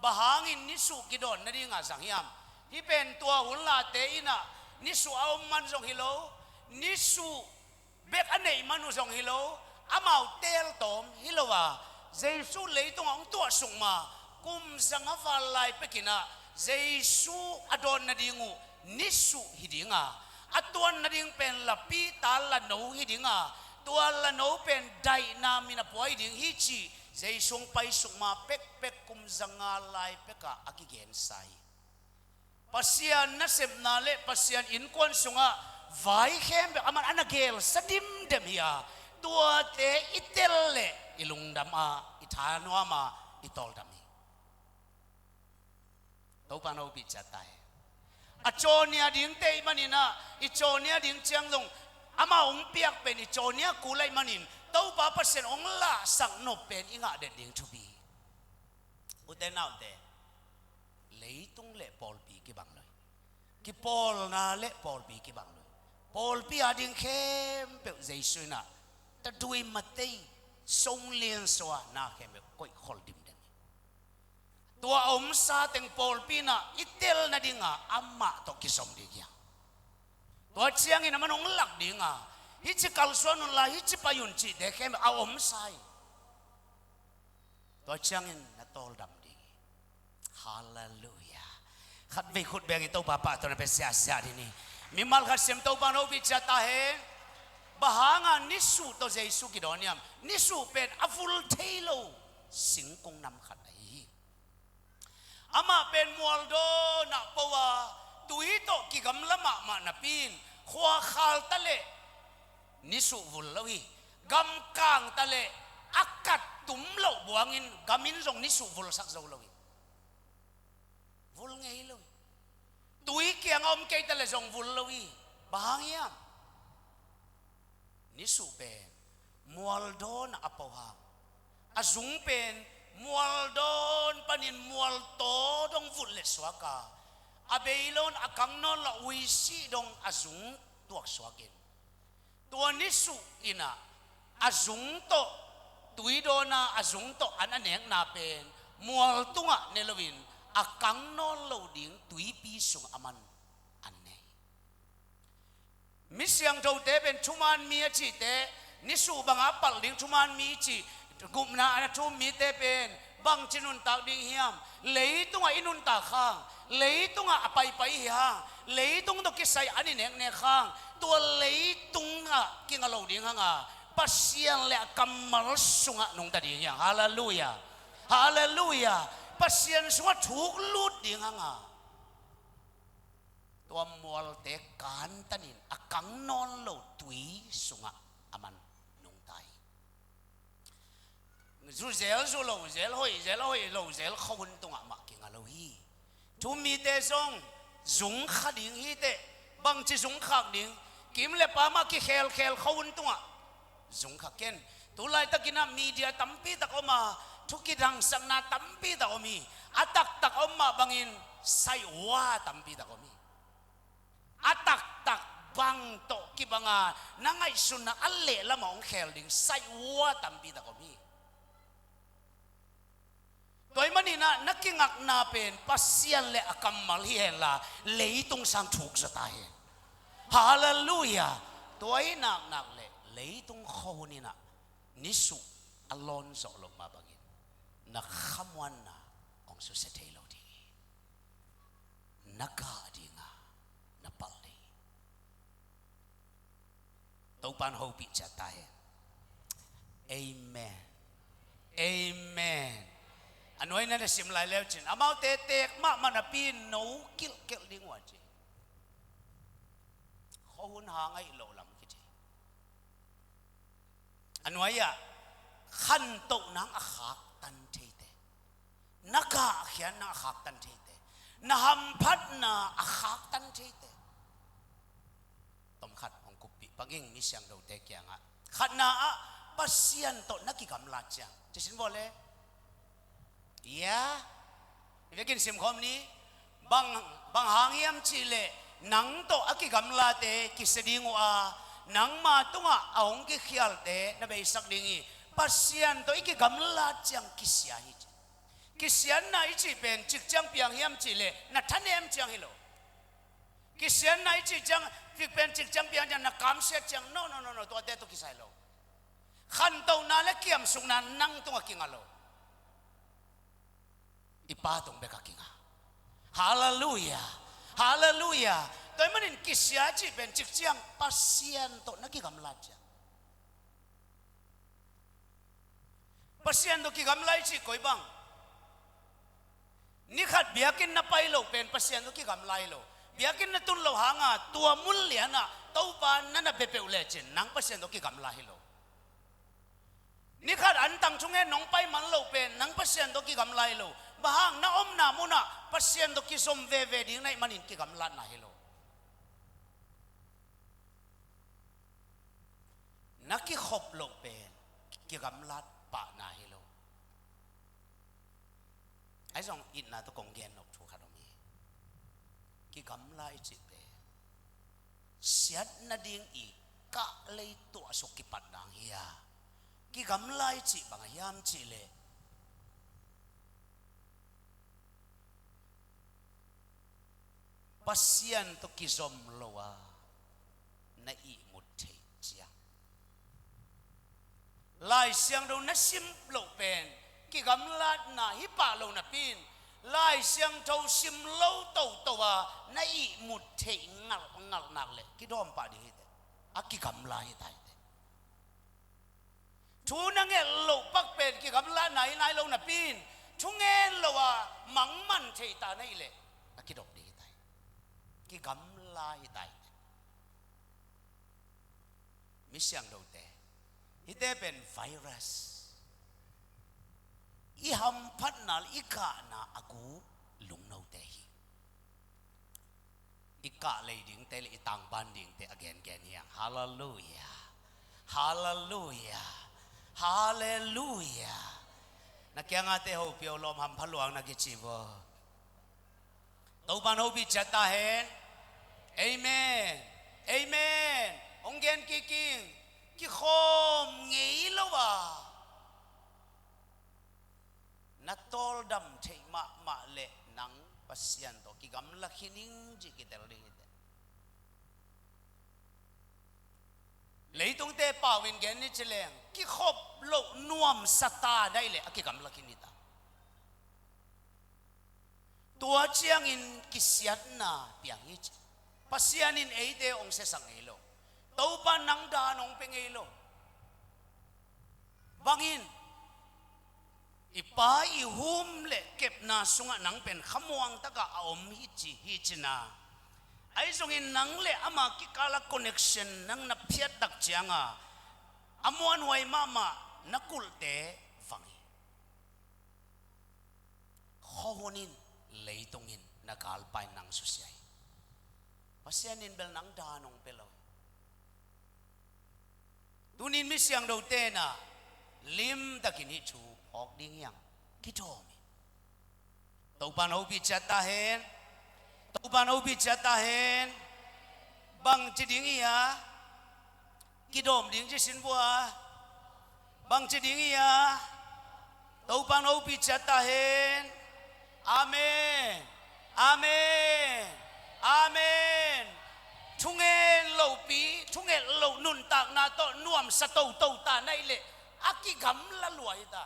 Bang hangin nisuh kidawn nadinga zang hiam? Hih pen tua hun late in ah nisuh a om man zong hi lo, Nisuh bek a neih man uh zong hi lo, amau teltawm hi lo a, Jesu leitungah hong tuahsuk ma kum zanga val lai pekin ah Jesu a dawn nading uh nisuh hi ding a, a tuan nading pen lapi ta lano hi ding a, tua lano pen daihna min a pua hi ding hi cih Jesu hong paisuk ma pekpek kum zanga lai pekah a kigensa hi. Pasian nasepna le Pasian innkuan sungah vai khempeuh aman a na gelsa dimdem hi a, tuate i tel leh i lungdam a, i thanuam a, i tawldam hi. Topa in hopih ciat ta hen. A cawnia dingte i hih manin ah, i cawnia ding ciang zong amah hong piak pen i cawnia kul ahih manin Topa Pasian hong lahsak nop pen i ngah den ding thupi hi. Ute naute, leitung le pawlpi kibang lo hi. Kipawlna le pawlpi kibang lo hi. Pawlpi ading khempeuh Jesu in ah tadui matei, song lian sua na khempeuh koih khol dimdem hi. Tua a omsa teng pawlpi in ah i tel nading a amah tawh kizom ding hi hang. Tua ciangin aman hong lak ding a, hih ci kalsuan un la, hih ci pai un cihte khempeuh a omsa hi. Tua ciangin na tawldam ding hi. Halleluiah. Khatvei khut beng in Topa pahtawi na pia siasia ding hi. Mimal khat sem Topa in hopih ciat ta hen. Bang hanga nisuh tawh Jesu kidawn hiam? Nisuh pen a vul thei lo singkung nam khat ahi hi. Amah pen mualdawn ah po a, tui tawh kigamla mahmah napi in, khua khal ta leh nisuh vul lo hi. Gam kang ta leh a kat tum loh buangin gam in zong nisuh vulsak zo lo hi. Vul ngei lo hi. Tui kiangah om kei ta leh zong vul lo hi. Bang hang hiam? Nisuh pen mualdawn ah a po hang, a zung pen mualdawn panin mualtaw dong vut le suak a, a bei lo in a kang nawn lo a, uisih dong a zung tuak suakin, tua nisuh in ah a zung tawh, tui dawn a a zung tawh an a nekna pen mual tungah ne loin a kang nawn lo ding tuipi sungah aman an ne hi. Mi siangthote pen thuman mi a cihte, nisuh banga palh ding thuman mi cih, gupna a na thum mite pen bangci nuntak ding hiam? Leitungah i nuntak hang, leitungah a paipai hi hang, leitung tawh kisai an i neknek hang, tua leitungah kinga lo ding hanga Pasian le a kammal sungah nungta ding hi hang. Halleluiah. Halleluiah. Pasian sungah thuk lut ding hanga tua mualte kantanin a kang nawn lo tui sungah aman nungta hi. Zu zel zu lo zel, hoih zel hoih lo zel, khohun tungah mah kinga lo hi. Thu-um mite zong zung kha ding hi teh, bangci zung khak ding, kim le pam ah kikhelkhel khohun tungah zung kha ken. Tulaitakin ah media tampi tak om a, thu kidangsakna tampi tak om hi. A taktak om mah bangin saihua tampi tak om hi. A taktak bang tawh kibang a, na ngaihsutna a lehlam ah hong khel ding saihua tampi tak om hi. Tua ahih manin ah na kingakna pen Pasian le a kammal hi henla, leitung sang thuk zaw ta hen. Halleluiah. Tua ahih naknak leh leitung khohun in ah nisuh a lawn zawh loh mah bangin na khamuanna hong susia thei lo ding hi. Na gah dinga na palh ding hi. Topa in hopih ciat ta hen. Amen. Amen. A nuaina na sim lai leucin, amaute teek mahmah napi in no kilhkelh ding uh a ci. Khohun hang ahih loh lam kici. A nuai-ah khantoh nang a khaktan theite, na gahkhiat nang a khaktan theite, na hamphatna a khaktan theite, tom khat hong kuppih pak ing mi siangthote kiangah. Khatna ah, Pasian tawh na kigamlat ciang, ci sin vua le. Ia, i vekin simkhawm ni. Bang, bang hang hiam cihleh, nang tawh a kigamlate kisia ding uh a, nangma tungah a hong kikhialte na beisak ding hi. Pasian tawh i kigamlat ciang kisia hi ci. Kisiatna i cih pen cik ciang piang hiam cihleh, na thanem ciang hi lo. Kisiatna i cih ciang, fik pen cik ciang piang ciang na kamsiat ciang, no, no, no, no, tuate tawh kisai lo. Khantohna le kiamsukna nang tungah kinga lo. I Pa tung bek a kinga. Halleluiah. Halleluiah. Tua ahih manin kisia cih pen cik ciang Pasian tawh na kigamlat ciang. Pasian tawh kigamlat i cih koi bang? Ni khat biakinn na pai loh pen Pasian tawh kigamlat hi lo. Biakinn na tun loh hanga tua mun lianah Topa na na bia peuh lecin nang Pasian tawh kigamlat hi lo. Ni khat antang thungen nong pai man loh pen nang Pasian tawh kigamlat hi lo. Bang hang, na omna munah Pasian tawh kizom veve ding na hih manin kigamlatna hi lo. Na kikhop loh pen kigamlat pahna hi lo. Ahi zong itna tawh kong gen nop thu khat om hi. Kigamlat i cih pen siat nading i kah lei tuahsuk kipat dang hi a, kigamlat i cih bang a hiam cih leh Pasian tawh kizom lo a na ihmut theih ciang. Lai Siangtho na sim loh pen kigamlatna hi pah lo napi in, Lai Siangtho sim lo toto a na ihmut theih ngalhngalh nak leh kidawm pah ding hi teh. A kigamlat hi ta hi teh. Thu na nget loh pak pen kigamlatna hi nai lo napi in, thu ngen lo a mangman thei ta na hih leh a kidop ding hi ta hi. Kigamlat hi ta hi teh. Mi siangthote, hihte pen virus, i hamphatna le i kahna a gu lungnote hi. I kah lei dingte le i tangban dingte a gengen hi hang. Halleluiah. Halleluiah. Halleluiah. Na kiangate hopih o, lawm hampha luang na kici bo. Topan hopih ciat ta hen. Amen. Amen. Hong gen kik ing. Kikhawm ngei lo a na tawldam theih mahmah leh nang Pasian tawh kigamla khin ing cih kitel ding hi teh. Leitungte pau in gen ni ci leng, kikhop loh nuamsa ta na hih leh a kigamla khin hi ta. Tua ciangin kisiatna piang hi ci. Pasian in eite hong siasak ngei lo. Topa nang dan hong pia ngei lo. Bangin, i Pa i hum le kepna sungah nang pen khamuang takah a om hi ci, hi cina. Ahi zongin nang le ama kikala connection nang na phiat tak cianga a muanhuai mahmah na kulhte vang hi. Khuahun in, leitung in na galpa in nang susia hi. Pasian in bel nang dan hong pia lo hi. Tunin mi siangthote na limtakin hih thu phawk ding hi hang. Kidawm hi. Topan hopih ciat ta hen. Topan hopih ciat ta hen. Bang ci ding hi a? Kidawm ding ci sin vua. Bang ci ding hi a? Topan hopih ciat ta hen. Amen. Amen. Amen. Thungen lopi, thunget lo nuntakna tawh nuamsa toto ta na hih leh a kigamla lua hi ta.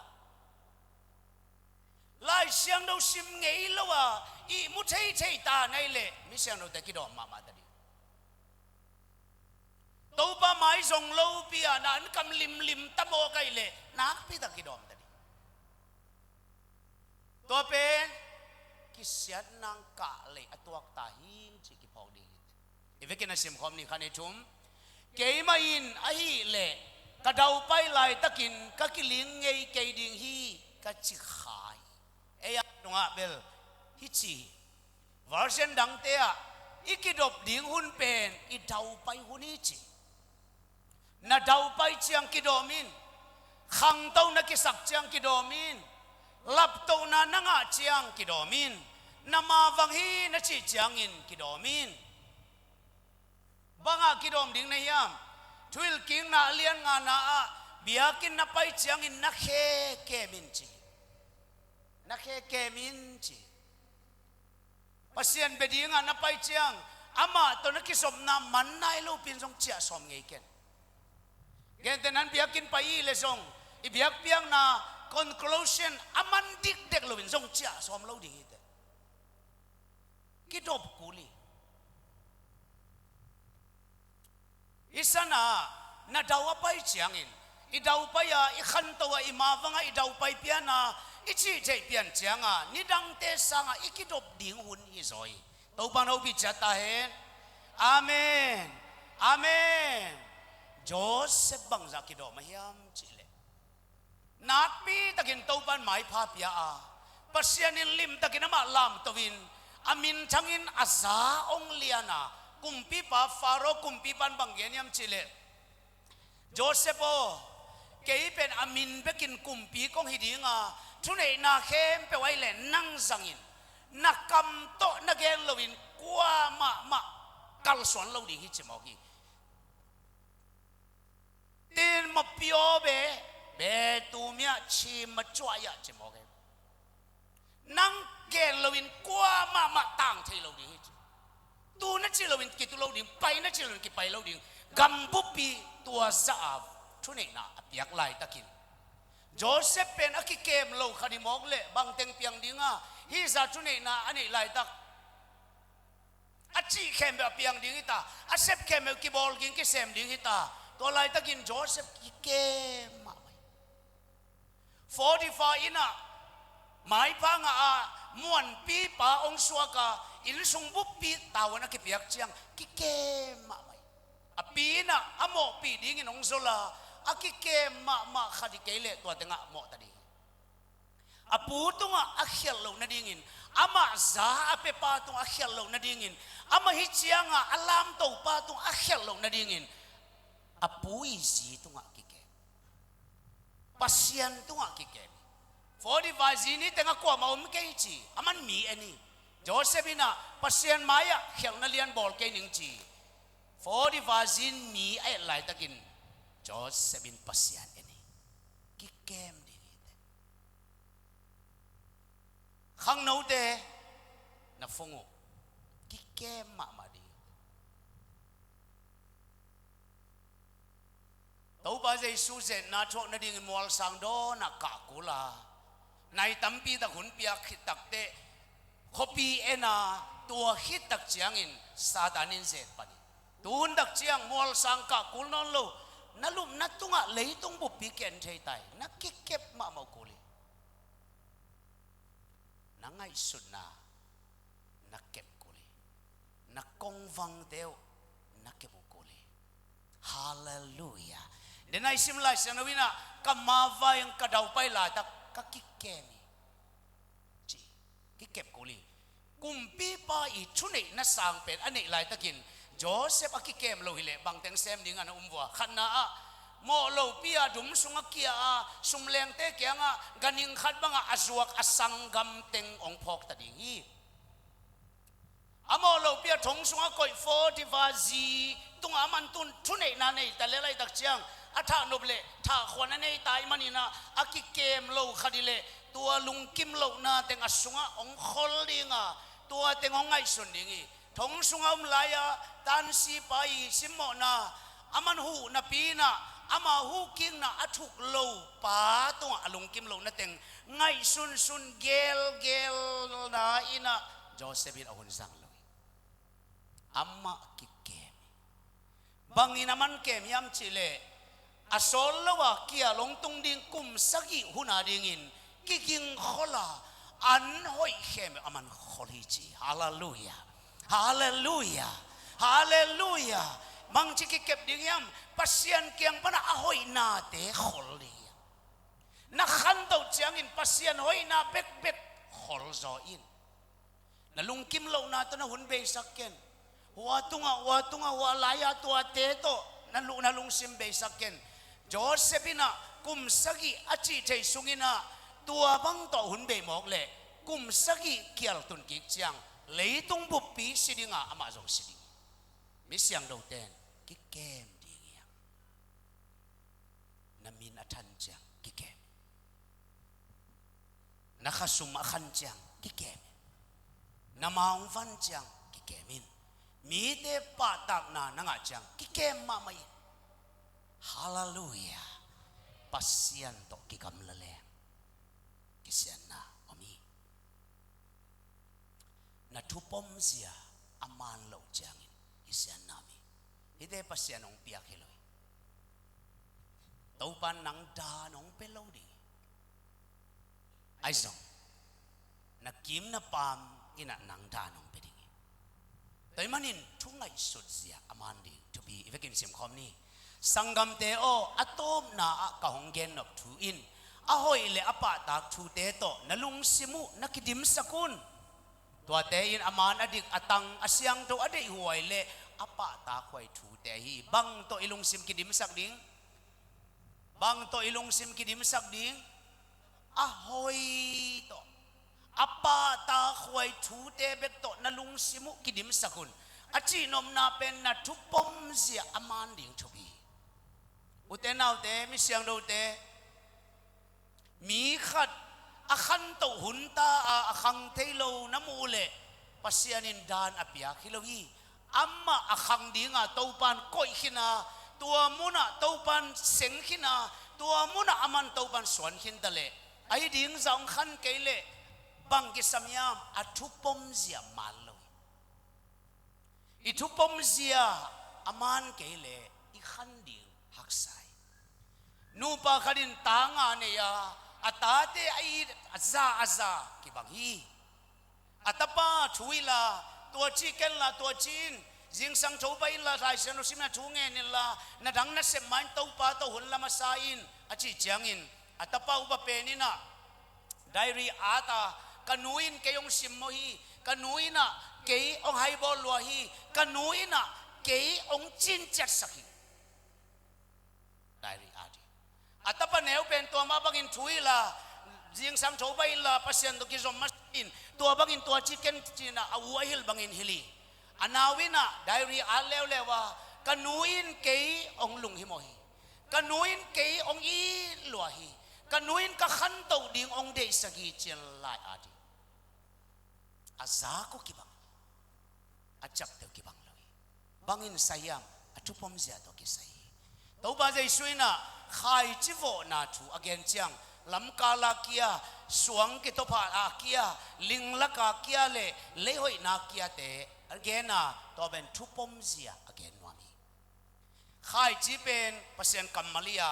Lai Siangtho sim ngei lo a ihmu theithei ta na hih leh mi siangthote kidawm mahmah ta ding. Topa mai zong lopi a na an kam limlim ta mawk ahih leh nakpi tak kidawm ta ding. Tua pen kisiatna kah lei a tuak ta hi ing cih kiphawk ding hi. I vekin a simkhawm ni khat ni thum. Keimah in ahih leh ka daupai laitakin ka kiling ngei kei ding hi, ka ci kha hi. Ei a nungah bel hih ci hi. Version dangte ah i kidop ding hun pen i daupai hun hi ci. Na daupai ciang kidawm in. Khangto na kisak ciang kidawm in. Laptohna na ngah ciang kidawm in. Na mavang hi na cih ciangin kidawm in. Bangah kidawm ding na hiam? Thuhilhkikna a lian ngana ah biakinn na pai ciangin na khe kem in ci. Na khe kem in ci. Pasian bia dingah na pai ciang Amah tawh na kizopna man nai lopi-in zong ciah sawm ngei ken. Gentehna-in biakinn pai i hih leh zong i biakpiakna conclusion a man dikdek loin zong ciah sawm lo ding hi teh. Kidop kul hi. I sanah na dau a pai ciangin, i dau pai-a, i khanto-a, i mavangah i dau pai pian-a, i cih theih pian ciangah nidangte sangah i kidop ding hun hi zaw hi. Topa'n hopih ciat ta hen. Amen. Amen. Joseph bangzah kidawm a hiam cih leh, nakpitakin Topa'n maipha pia a, Pasian in limtakin amah lamto-in, a minthangin a za hong lian a, kumpipa Faro kumpipa'n bang gen hiam cih leh, Joseph aw, kei pen a min bekin kumpi kong hi ding a, thuneihna khempeuh ahih leh nang zangin, na kam tawh na gen loin kuamah mah kalsuan lo ding hi, ci mawk hi. Tin ma pio be, be tu mia chi ma cua ya, ci mawk hi. Nang gen loin kuamah mah tang thei lo ding hi, ci. Tu na cih loin kitu lo ding, pai na cih loin kipai lo ding. Gam buppi tua zah a thuneihna a piak laitakin, Joseph pen a kikem lo khat hi mawk leh bangteng piang ding a, hih zah thuneihna a neih laitak, a cih khempeuh a piang ding hi ta, a sep khempeuh kibawl ging kisem ding hi ta. Tua laitakin Joseph kikem mahmah hi. Potiphar inn ah maipha ngah a, muanpipa hong suak a, innsung buppi tavuan a kipiak ciang kikem mahmah hi. A pi inn ah a mawhpih dingin hong zol a, a kikem mahmah khat hi kei leh tua tengah mawh ta ding hi. A pu tungah a khialh loh nadingin, amah za a piapa tungah a khialh loh nadingin, amah hih ciangah a lamtopa tungah a khialh loh nadingin, a pu i zi tungah kikem. Pasian tungah kikem. Potiphar zi ni tengah kuamah om kei ci, aman mi en hi. Joseph in ah Pasian mai-ah khialhna lian bawl kei ning ci. Potiphar zi in mi a et laitakin Joseph in Pasian en hi. Kikem ding hi teh. Khangnote, na phone uh kikem mahmah ding hi. Topa Jesu zetna thuak nadingin mualsang dawnah kah kul a, nai tampi tak hun piak khit takteh, khuapi en a, tua khit tak ciangin Satan in zet pan hi. Tun tak ciang mualsang kah kul nawn lo, na lupna tungah leitung buppi ki en thei ta hi. Na kikep mahmah uh kul hi. Na ngaihsutna na kep kul hi. Na kongvangte uh na kep uh kul hi. Halleluiah. Denai sim Lai Siangtho in ah, ka mavai in ka daupai laitak ka kikem hi, ci. Kikep kul hi. Kumpipa i thuneihna sang pen a neih laitakin Joseph a kikem lo hileh bangteng sem ding a na um vua. Khatna ah, mawh lopi-a dum sungah kia a, sumlengte kiangah ganhing khat bangah a zuak a sanggam teng hong phawk ta ding hi. A mawh lopi-a thong sungah koih Potiphar zi tungah a man tun thuneihna nei ta leh laitak ciang, a thahnop leh thahkhuan a nei ta ahih manin ah, a kikem lo khat hileh tua lungkim lohna teng a sungah hong khol ding a, tua teng hong ngaihsun ding hi. Thong sungah om lai-a tansipa i simmawhna, a man huh napi-in ah, ama huh kikna a thuk lopa tungah a lungkim lohna teng ngaihsunsun gelgelna in ah Joseph in a hun zang lo hi. Amah kikem hi. Bangin a man kem hiam cihleh, a sawt lo-a kial hong tung ding kum sagih hun adingin kiging khol a, an hoih khempeuh a man khol hi ci. Halleluiah. Halleluiah. Halleluiah. Bangci kikep ding hiam? Pasian kiang panah a hoihnate khol ding hiam? Na khantoh ciangin Pasian hoihna bekbek khol zaw in. Na lungkim lohna tawh na hun beisak ken. Hua tungah, hua tungah, hua lai-a tuate tawh na lu-, na lungsim beisak ken. Joseph in ah kum sagih a cih theih sungin ah tua bang tawh hun bei mawk leh kum sagih kial tun kik ciang leitung buppi si ding a, amah zong si ding. Mi siangthote in kikem ding hiam? Na min a than ciang kikem in. Na khasum a khan ciang kikem in. Na ma hong van ciang kikem in. mite pahtakna na ngah ciang kikem mahmah in. Halleluiah. Pasian tawh kigamla leng kisianna om hi. Na thupomzia a man loh ciangin kisianna om hi. Hihte Pasian hong piak hi lo hi. Topa in nang dan hong pia lo ding hi. Ahi zong na kim na paam in ah nang dan hong pia ding hi. Tua ahih manin thu ngaihsutzia a man ding thupi i vekin simkhawm ni. Sanggamte aw, a tawpna ah ka hong gennop thu in a hoih le a pahtak thute tawh na lungsim uh na kidimsak un. Tuate in a man a dik, a tang, a siangtho, a deihhuai le a pahtakhuai thute hi. Bang tawh i lungsim kidimsak ding? Bang tawh i lungsim kidimsak ding? A hoih tawh, a pahtakhuai thute bek tawh na lungsim uh kidimsak un. A cihnopna pen na thupomzia a man ding thupi hi. Ute naute, mi siangthote, mi khat a khantoh hun ta a, a khang thei lo na muh uh leh Pasian in dan a piak hi lo hi. Amah a khang dinga Topa in koih khin a, tua munah Topa in seng khin a, tua munah aman Topa in suan khin ta leh, a hi ding zah hong khan kei leh bang kisam hiam? A thupomzia man lo hi. I thupomzia a man kei leh i khan ding haksa hi. Nupa khat in ta nga nei a, a tate a it a za a za kibang hi. A tapa thu hih la, tua ci ken la, tua ci in, zingsang tho pah in la, Lai Siangtho sim in la, thu ngen in la, na dang na sep ma in, Topa tawh hun la masa in, a cih ciangin a tapa upa pen in ah diary at a, ka nu in kei hong simmawh hi, ka nu in ah kei hong haibawl lua hi, ka nu in ah kei hong cinciatsak hi. Diary at hi. A tapa neu pen tua mah bangin thu hih la, zingsang tho pah in la, Pasian tawh kizom masa in, tua bangin tua ci ken ci in ah a u a hilh bangin hilh hi. A nau in ah diary at leuleu a, ka nu in kei hong lunghimawh hi, ka nu in kei hong it lua hi, ka nu in ka khantoh ding hong deihsak hi, ci in lai at hi. A zak uh kibang hi, a ciapteh uh kibang lo hi. Bangin sa hiam? A thupomzia tawh kisai hi. Topa Jesu in ah khaici vawhna thu a gen ciang, lamkal a kia, suang kitawpha a kia, linglak a kia le leihoihna a kiate a gen a, tua pen thupomzia a gen nuam hi. Khaici pen Pasian kammal hi a,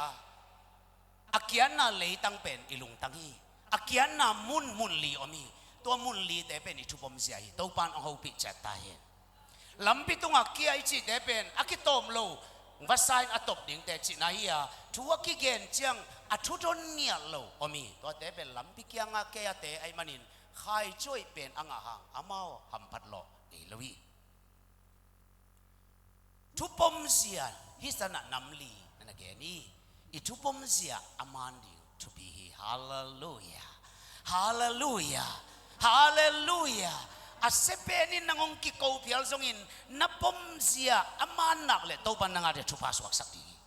a kiatna leitang pen i lungtang hi. A kiatna mun, mun li om hi. Tua mun lite pen i thupomzia hi. Topa in hong hopih ciat ta hen. Lampi tungah kia i cihte pen a kitawm lo, vasa in a top dingte cihna hi a, thu a kigen ciang a thudon ngiat lo om hi. Tuate pen lampi kiangah kiate ahih manin khaici hoih pen a ngah hang amau hamphat lawh ngei lo hi. Thupomzia, hih sanah nam li na na gen hi. I thupomzia a man ding thupi hi. Halleluiah. Halleluiah. Halleluiah. A sia pen in nang hong kiko phial zongin na pomzia a man nak leh Topa in nang a dia thupha suaksak ding hi.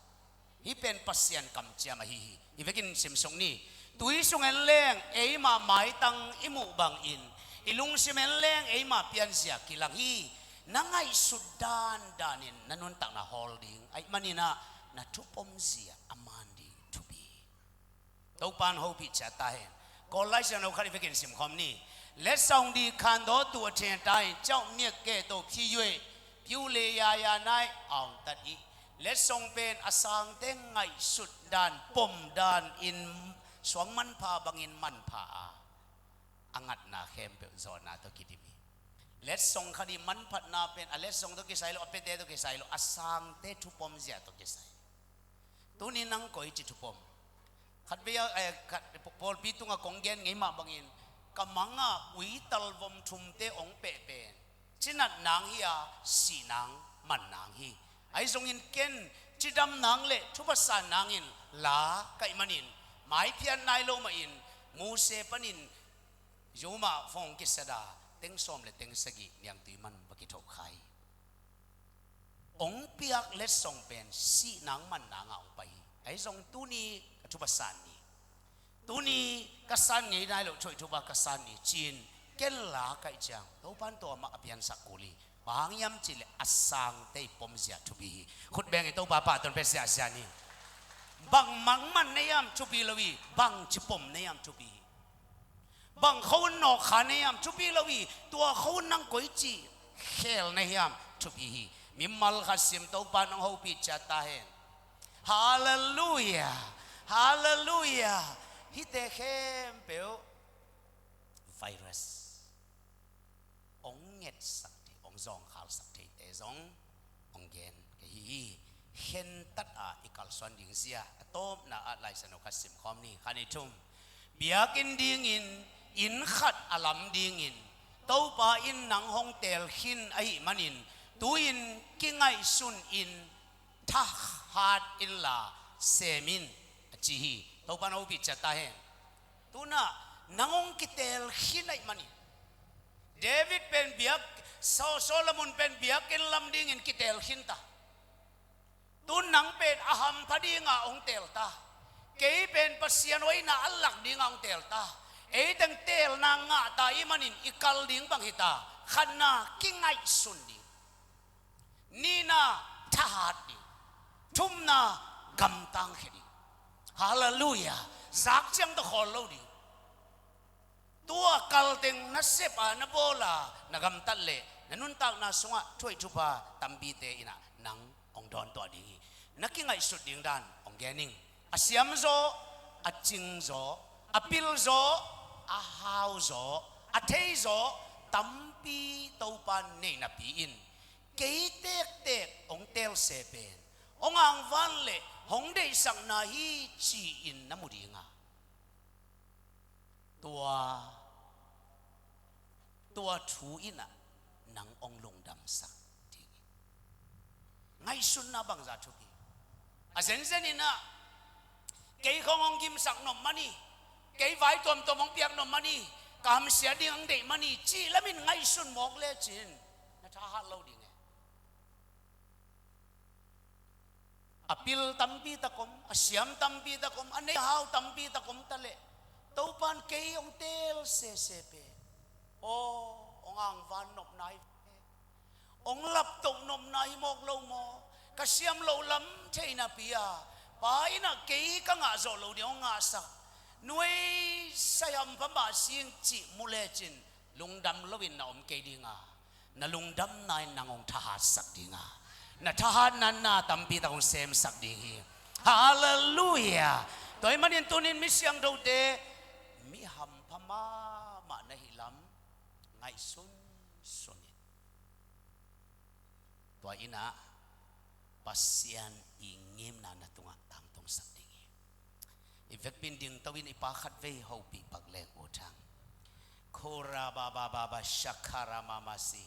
Hih pen Pasian kamciam ahi hi. I vekin simsuk ni. Tui sung en leng eimah maitang i muh bangin, i lungsim en leng eimah pianzia kilang hi. Na ngaihsut dandanin na nuntakna hawl ding ahih manin ah na thupomzia a man ding thupi hi. Topa in hopih ciat ta hen. Kawl Lai Siangtho khat i vekin simkhawm ni. Letsong di khandaw tu a thenta in, cauk miak keh to phi yueh, piu le ya ya nai aung tat i. Letsong pen a sangte ngaihsut dan, pom dan in suang manpha bangin manpha a, a ngatna khempeuh zawhna tawh kidim hi. Letsong khat i manphatna pen a letsong tawh kisai lo, a piate tawh kisai lo, a sangte thupomzia tawh kisai. Tuni nang koi ci thupom? Khatvei a, eh, khat, pawlpi tungah kong gen ngei mah bangin, ka mangah uital vom thumte hong peh pen cinat nang hi a, sih nang man nang hi. Ahi zongin ken cidam nang le thupha san nangin la kaih manin, maiphiat nai lo mahin, Mose panin Yoma fong kisada, teng sawm le teng sagih niangtui man va kithoh kha hi. Hong piak letsong pen sih nang man nang a hong pai hi. Ahi zong tuni ka thupha san ni, tuni ka san ngei nai loh thoih thupha ka san ni ci-in ken la kaih ciang Topa in tua mah a piansak kul hi. Bang hiam cih leh a sangte i pomzia thupi hi. Khut bengin Topa pahtawi pia siasia ni. Bang mangman na hiam thupi lo hi. Bangci pom na hiam thupi hi. Bang khua-un nawk kha na hiam thupi lo hi. Tua khua-un nang koici khel na hiam thupi hi. Mimal khat sim Topa nong hopih ciat ta hen. Halleluia. Halleluia. Hihte khempeuh virus hong ngetsak thei, hong zawngkhalsak theite zong hong gen ka hi hi. Khentat a i kalsuan ding zia a tawpna ah Lai Siangtho khat simkhawm ni. Khat, nih, thum. Biakinn dingin inn khat a lam dingin Topa in nang hong teel khin ahih manin tu-in kingaihsun in thahat inla sem in, a ci hi. Topa nong hopih ciat ta hen. Tu-in ah nang hong kiteel khin ahih manin, David pen biak, So-, Solomon pen biakinn lam dingin kiteel khin ta. Tu-in nang pen a hampha dinga hong teel ta. Kei pen Pasian hoihna a lak dinga hong teel ta. Ei teng teelna ngah ta ahih manin i kal ding bang hi ta. Khatna, kingaihsun ding. Nihna, thahat ding. Thumna, gamtang khia ding. Halleluia. Zak ciang tawh khawl lo ding. Tua kal teng na sep a, na bawl a, na gamtat leh na nuntakna sungah thu hoih thupha tampite in ah nang hong dawntuah ding hi. Na kingaihsut ding dan hong gen ing. A siam zaw, a cing zaw, a pil zaw, a hau zaw, a thei zaw tampi Topa neih napi-in, kei tektek hong teel se pen hong angvan leh hong deihsakna hi ci-in na mu ding a, tua, tua thu in ah nang hong lungdamsak ding hi. Ngaihsutna bangzah thupi. A zenzen in ah, kei khawng hong gimsak nop man hi, kei vai tuamtuam hong piak nop man hi, ka hamsia ding hong deih man hi cih lamin ngaihsun mawk lecin na thahat lo ding e. A pil tampi tak om, a siam tampi tak om, a nei a hau tampi tak om ta leh, Topan kei hong teel sese pen, aw, hong angvan nopna hi ve. Hong laptoh nopna hi mawk lo maw? Ka siam loh lam thei napi-a, Pa in ah kei ka ngah zawh loh ding hong ngahsak, nuaisiah hampha mah sing cih mu lecin lungdam loin na om kei ding a, na lungdamna in nang hong thahatsak ding a, na thahatna in na tampi tak hong semsak ding hi. Halleluia. Tua ahih manin tuni-in mi siangthote, mi hampha mahmah na hih lam ngaihsunsun in. Tua in ah Pasian i ngimna na tungah tangtungsak ding hi. I vekpi-in dingto-in i Pa khatvei hopih pak leng, U Thang. Kora ba ba ba ba shakara mama si.